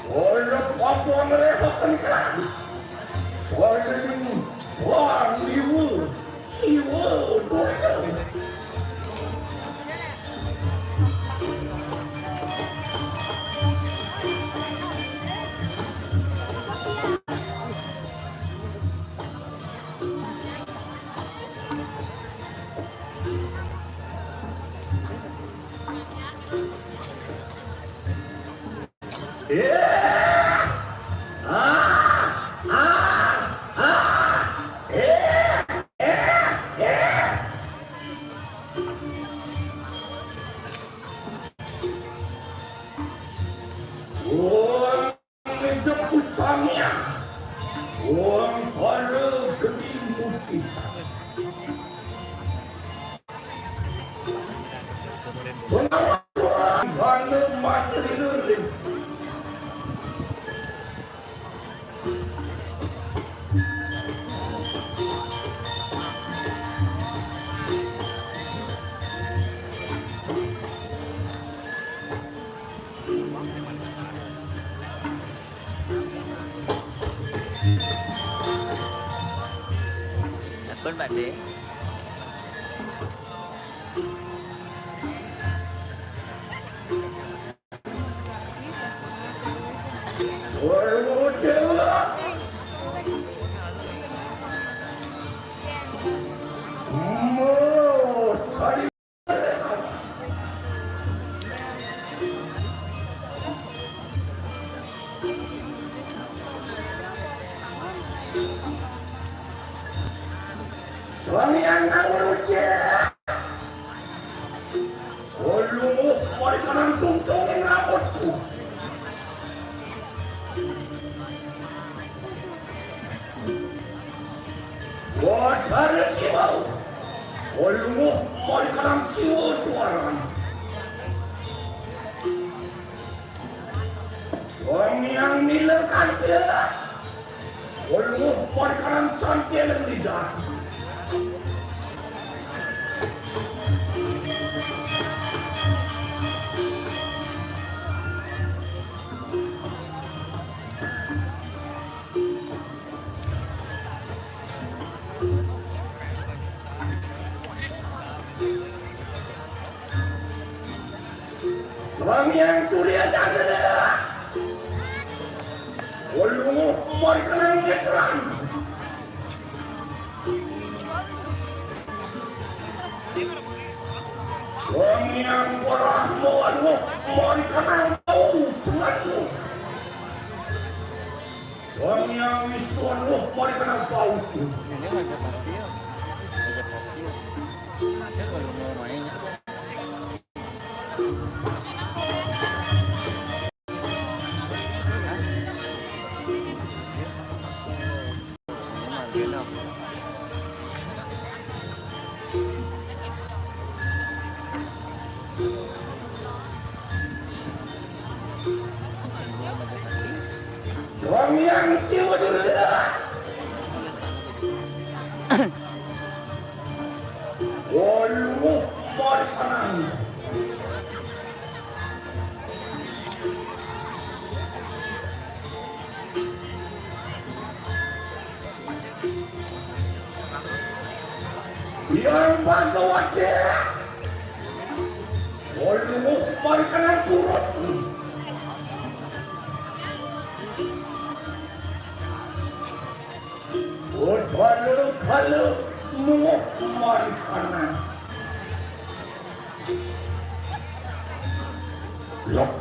Uli papuan rehokan kan. Soalnya ini wang liwu. Siwa donya. Wong ngedep usangnya. Wong para geni mukis. Pengawalan bane masih lirik. Akun, Pak De. Suami yang tahu rujuk. Olumu mari kanan tungtungin rambutku. Wajah siwau. Olumu mari kanan siwau tuaran. Wong yang nilai kantil. Olumu mari kanan cantil lidah. Sang Hyang Surya Chandra. Ulungu mari kenang netran. Wangiang Brahma, aduh, mari kenang bau denganmu. Wangiang Wisnu, aduh, mari kenang bau. Ini ngajak kopi ya. Ngajak kopi ya. Dia kalau mau main. Suami yang siwa dulu. Waluh, mari kanan. Yang Bhagawati. Waluh, mari kanan turun. Waluh, waluh, mari kanan. Lok.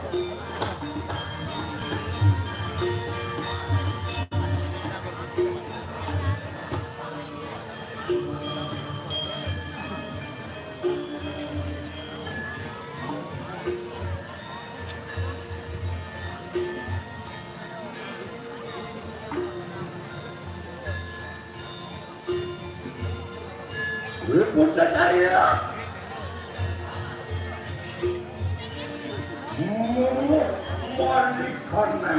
Putra Karya. Mulu malikannya.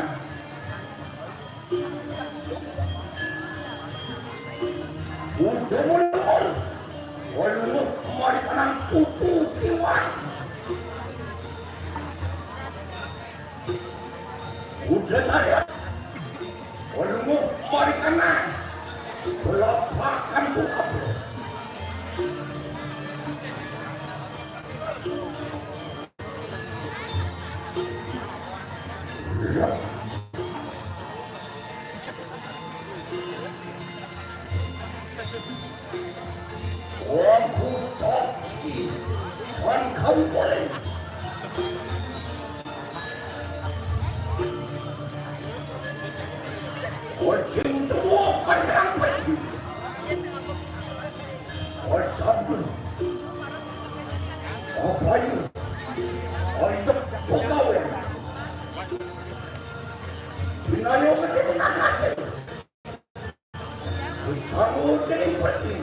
Marikanan pupu kiwan. Udah saya. Olungo marikanan. Belapakan ku kabeh. Wong sakti kan kau boleh. Ojing tuwa kan pergi. Osabun. Apayu. Untuk pegawai. Binayo gede bintang hasil. Bersama dengan pergi.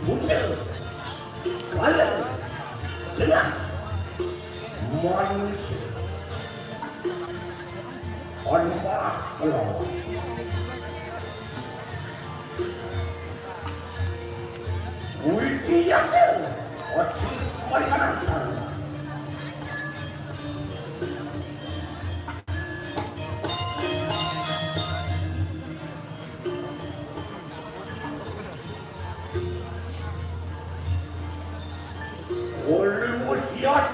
Bujel. Kala. Dengan. Manusia. Anu maha kelawan. Witi yakin. Oci marimanan sarwa. Oleh wasiat.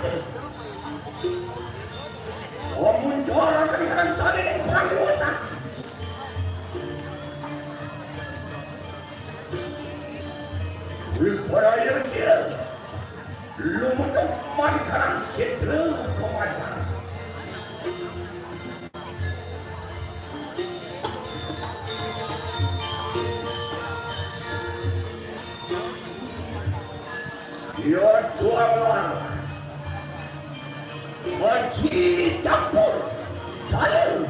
Omun cara kedengaran saya yang perang dewasa. Wibaraya sila. Lumucuk marikanan sila pemadan. Ya juara. Haji campur. Jalil.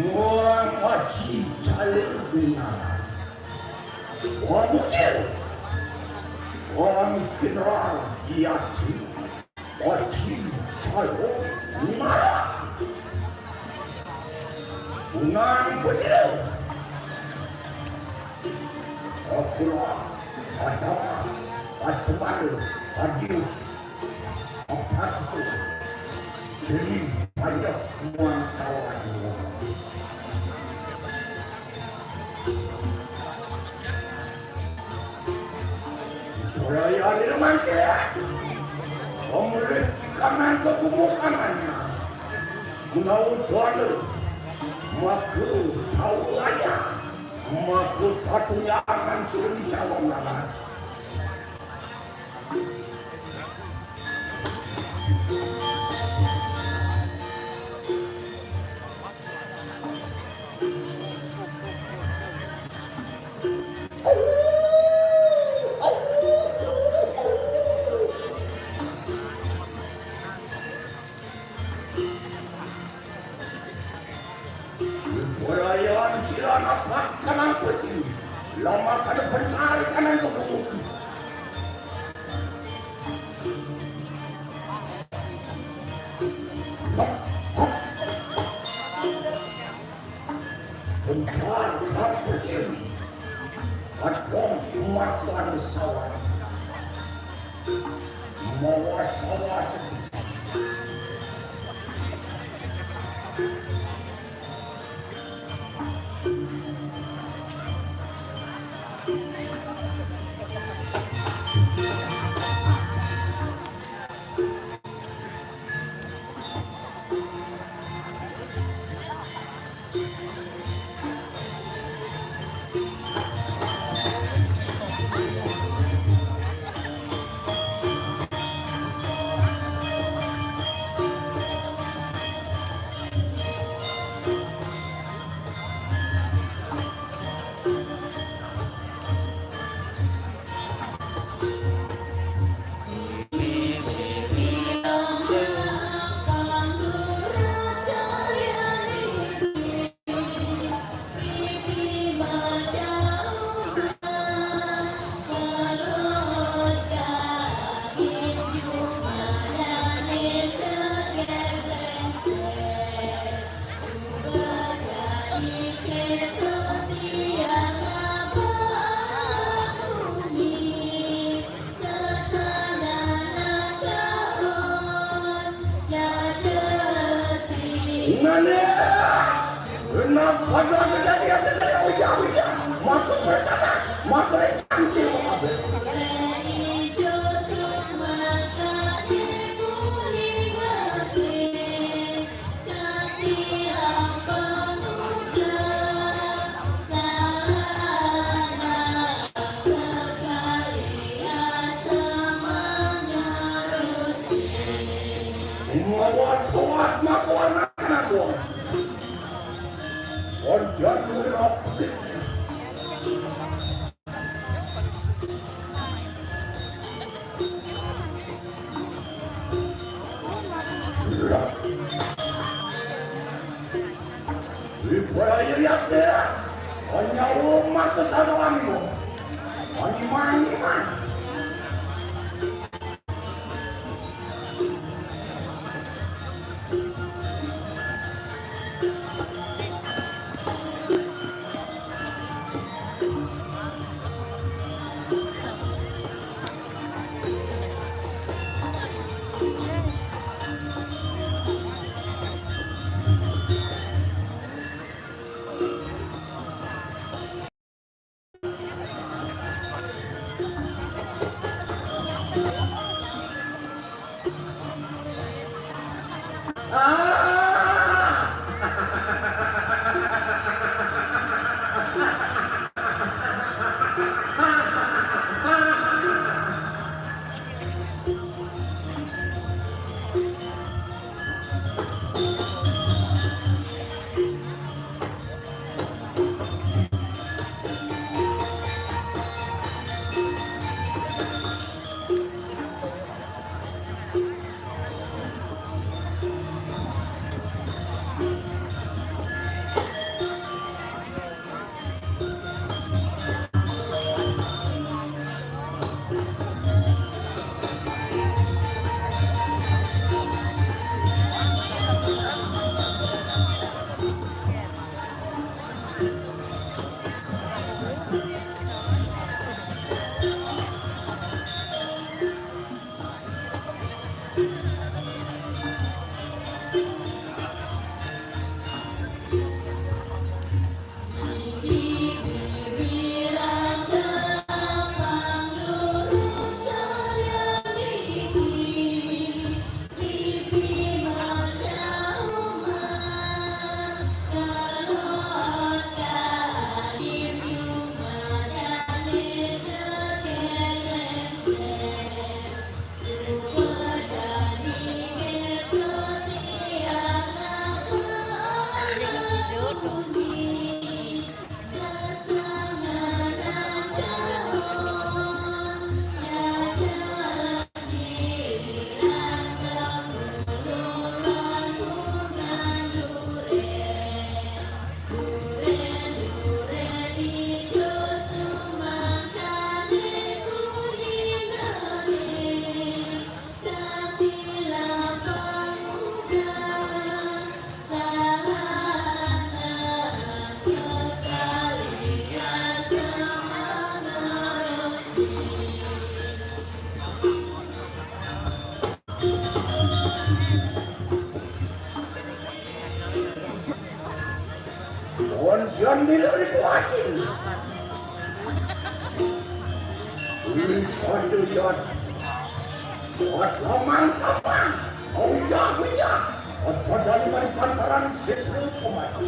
Muang Haji Jalil benar. Wah mungkin. Wah general diaji. Oji calo nara. Unang pesilo. Akula, Ajamas, Ajumale, Adius, Apastu. Jadi banyak muan sawah dua. Perayaan ini mangke. Pemulik kanan ke kubu kanan. Menau juara. Maku sawaya. Maku tatunya akan suruh calon anak. Perayaan sila napak kanang peti. Lama kada bentar kanang kebuku. Bentar kapedin. Adong makan sawah. Mawa sawah sedikit. Kenapa kejadian dari Wija-Wija? Masuk bersama, masuk. Mawas, mawas, makuan anak gua. Orjan. Ibu ayo lihat ya. Hanya umat kesadaranmu. Hanya main-main. Jangan dilihat di kuasin. Ini satu jat. Buat lamang-lamang. Kau jago ya. Apa dari pantaran sesel pemain.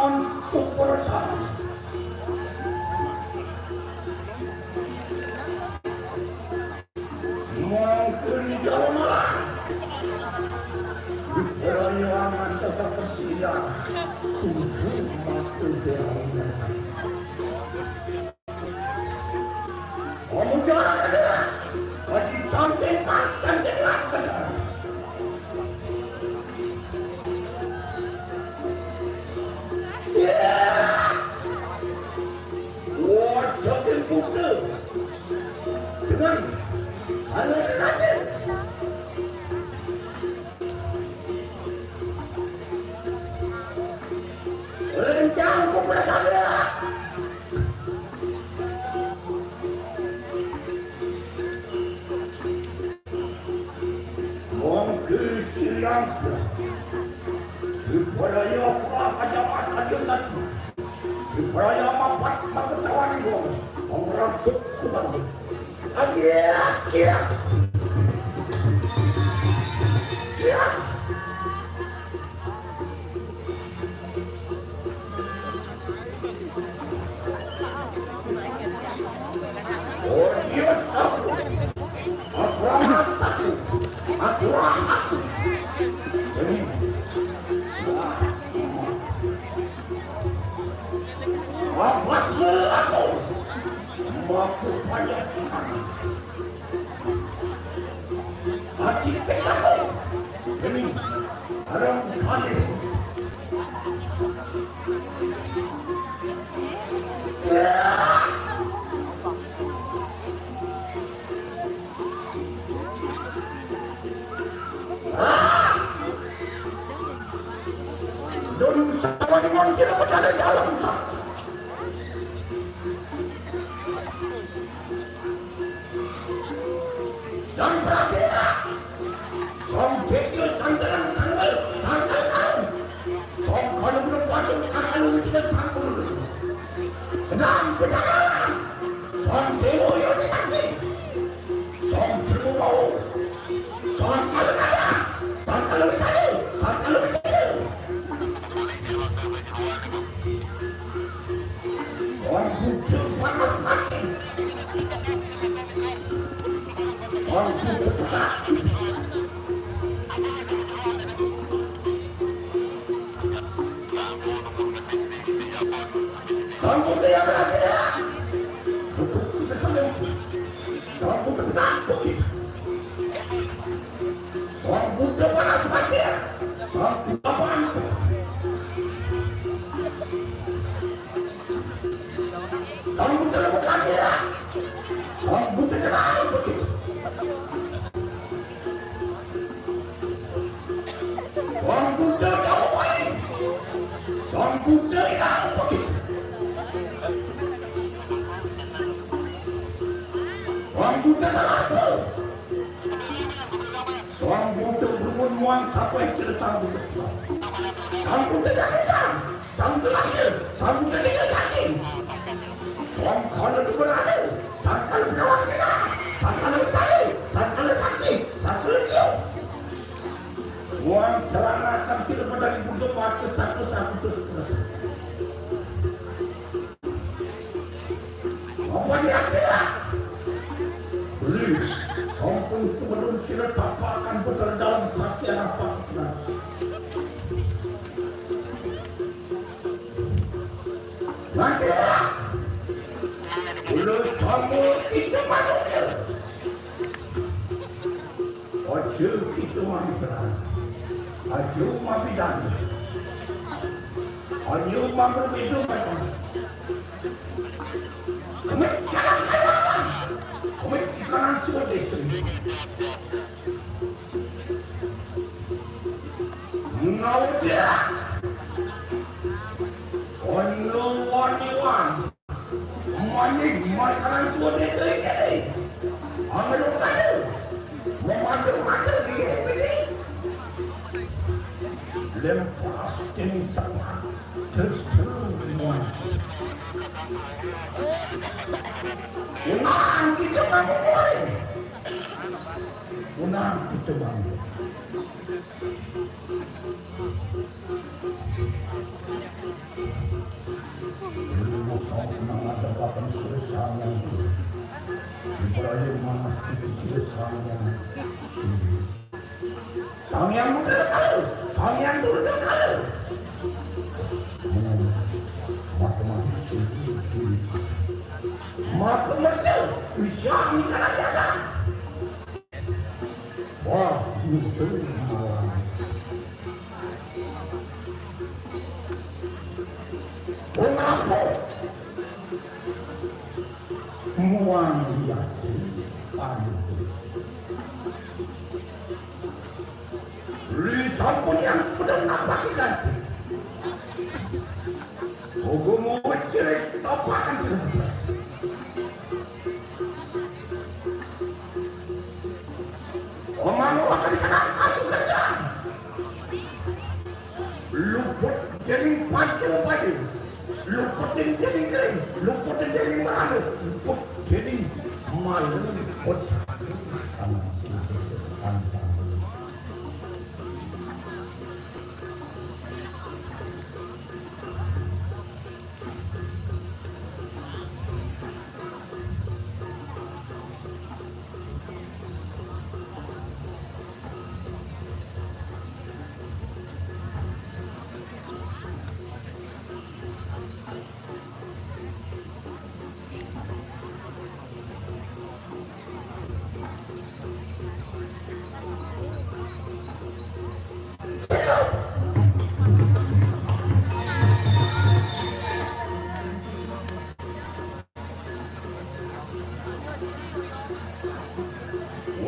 Antuk perasaan. Mangkin dalam alam. Di perayangan tetap bersinar. Tujuh waktu berlalu. Kamu jangan ada. Haji Tamtin pasti dengan pedas. Wajah dan buka dengan alat raja. Rencang ku berkablah. Mangke siriang. Diperaya apa aja masa dia satu. Diperaya mapat makan sawan gong. Mengerang suk kubang. Agia, agia. Agia. Oh, dia satu. Aku rasa satu. Aku rasa satu. Jadi, awas aku. Aku banyak. Asik sekali. Sini. Haram kali. Dulu sama dengan sila berjalan dalam sa. Sang Praja, sang Detya, sang Terang, sang Wal, sang Kaisang, sang Kalu Guru Pacul, sang Kalu Wisnu, sang Guru. Sedang berjalan, sang Dewa Yoni Sakti, sang Dewa Mau, sang Kalu Nada, sang Kalu Wisnu, sang Kalu Wisnu. Sang Buddha panas mati. Sang Buddha panas. Sang Buddha yang berhasil. Betul kita saling. Sang Buddha takut. Sang Buddha panas mati. Sang Buddha panas. Sang Buddha bukan dia. Sang Buddha kenal begitu. Sang Buddha jauh paling. Sang Buddha hilang begitu. Sang Buddha salah apa? Sang Buddha berumuan sampai cerita Sang Buddha. Sang Buddha jatuh. Sang Buddha lahir. Sang Buddha tidak sakit. Sang Buddha berada. Sang Buddha berada. Sang Buddha sakit. Sang Buddha sakit. Sang Buddha. Wong selana akan sila pada Buddha waktu satu satu terus. Apa dia kira? Beli, sampun turun sila tapakan betul dalam sakti apa. Nanti, beli sampun itu manusia. Aja kita mami perang. Aja mami dan. Aja mami itu macam. Kami kadang kadang. Kami di kanan sudah sini. Ngau dia. Ono wani wani. Mani, mani kanan sudah sini. Angin kacau. Memandu mata di ini. Lepas jenis sama. Terus turun. Unang kita bangun. Unang kita bangun. Sang Hyang Durga. Ibaratnya mana itu sila Sang Hyang Durga. Sang Hyang Durga kala, Sang Hyang Durga kala. Maka mati sendiri. Maka mati, bisa mengkalang jaga. Wah, itu malam. Kenapa? Muang lihat anu. Li sampun yang sudah nampaki kasih. Hukum cilik tapakan sudah. Omang akan kena aku kerja. Luput dening panca-panca, luput dening kering, luput dening merana, luput dening malu.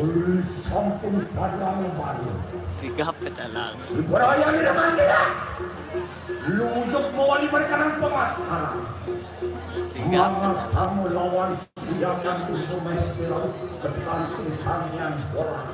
Uli sampun padang baru. Sigap kecalang. Ibaraya nira mandira. Lujuk mawali markanan pamasaran. Sigap. Mama sama lawan siakan untuk main pilau ketekan sing samian borak.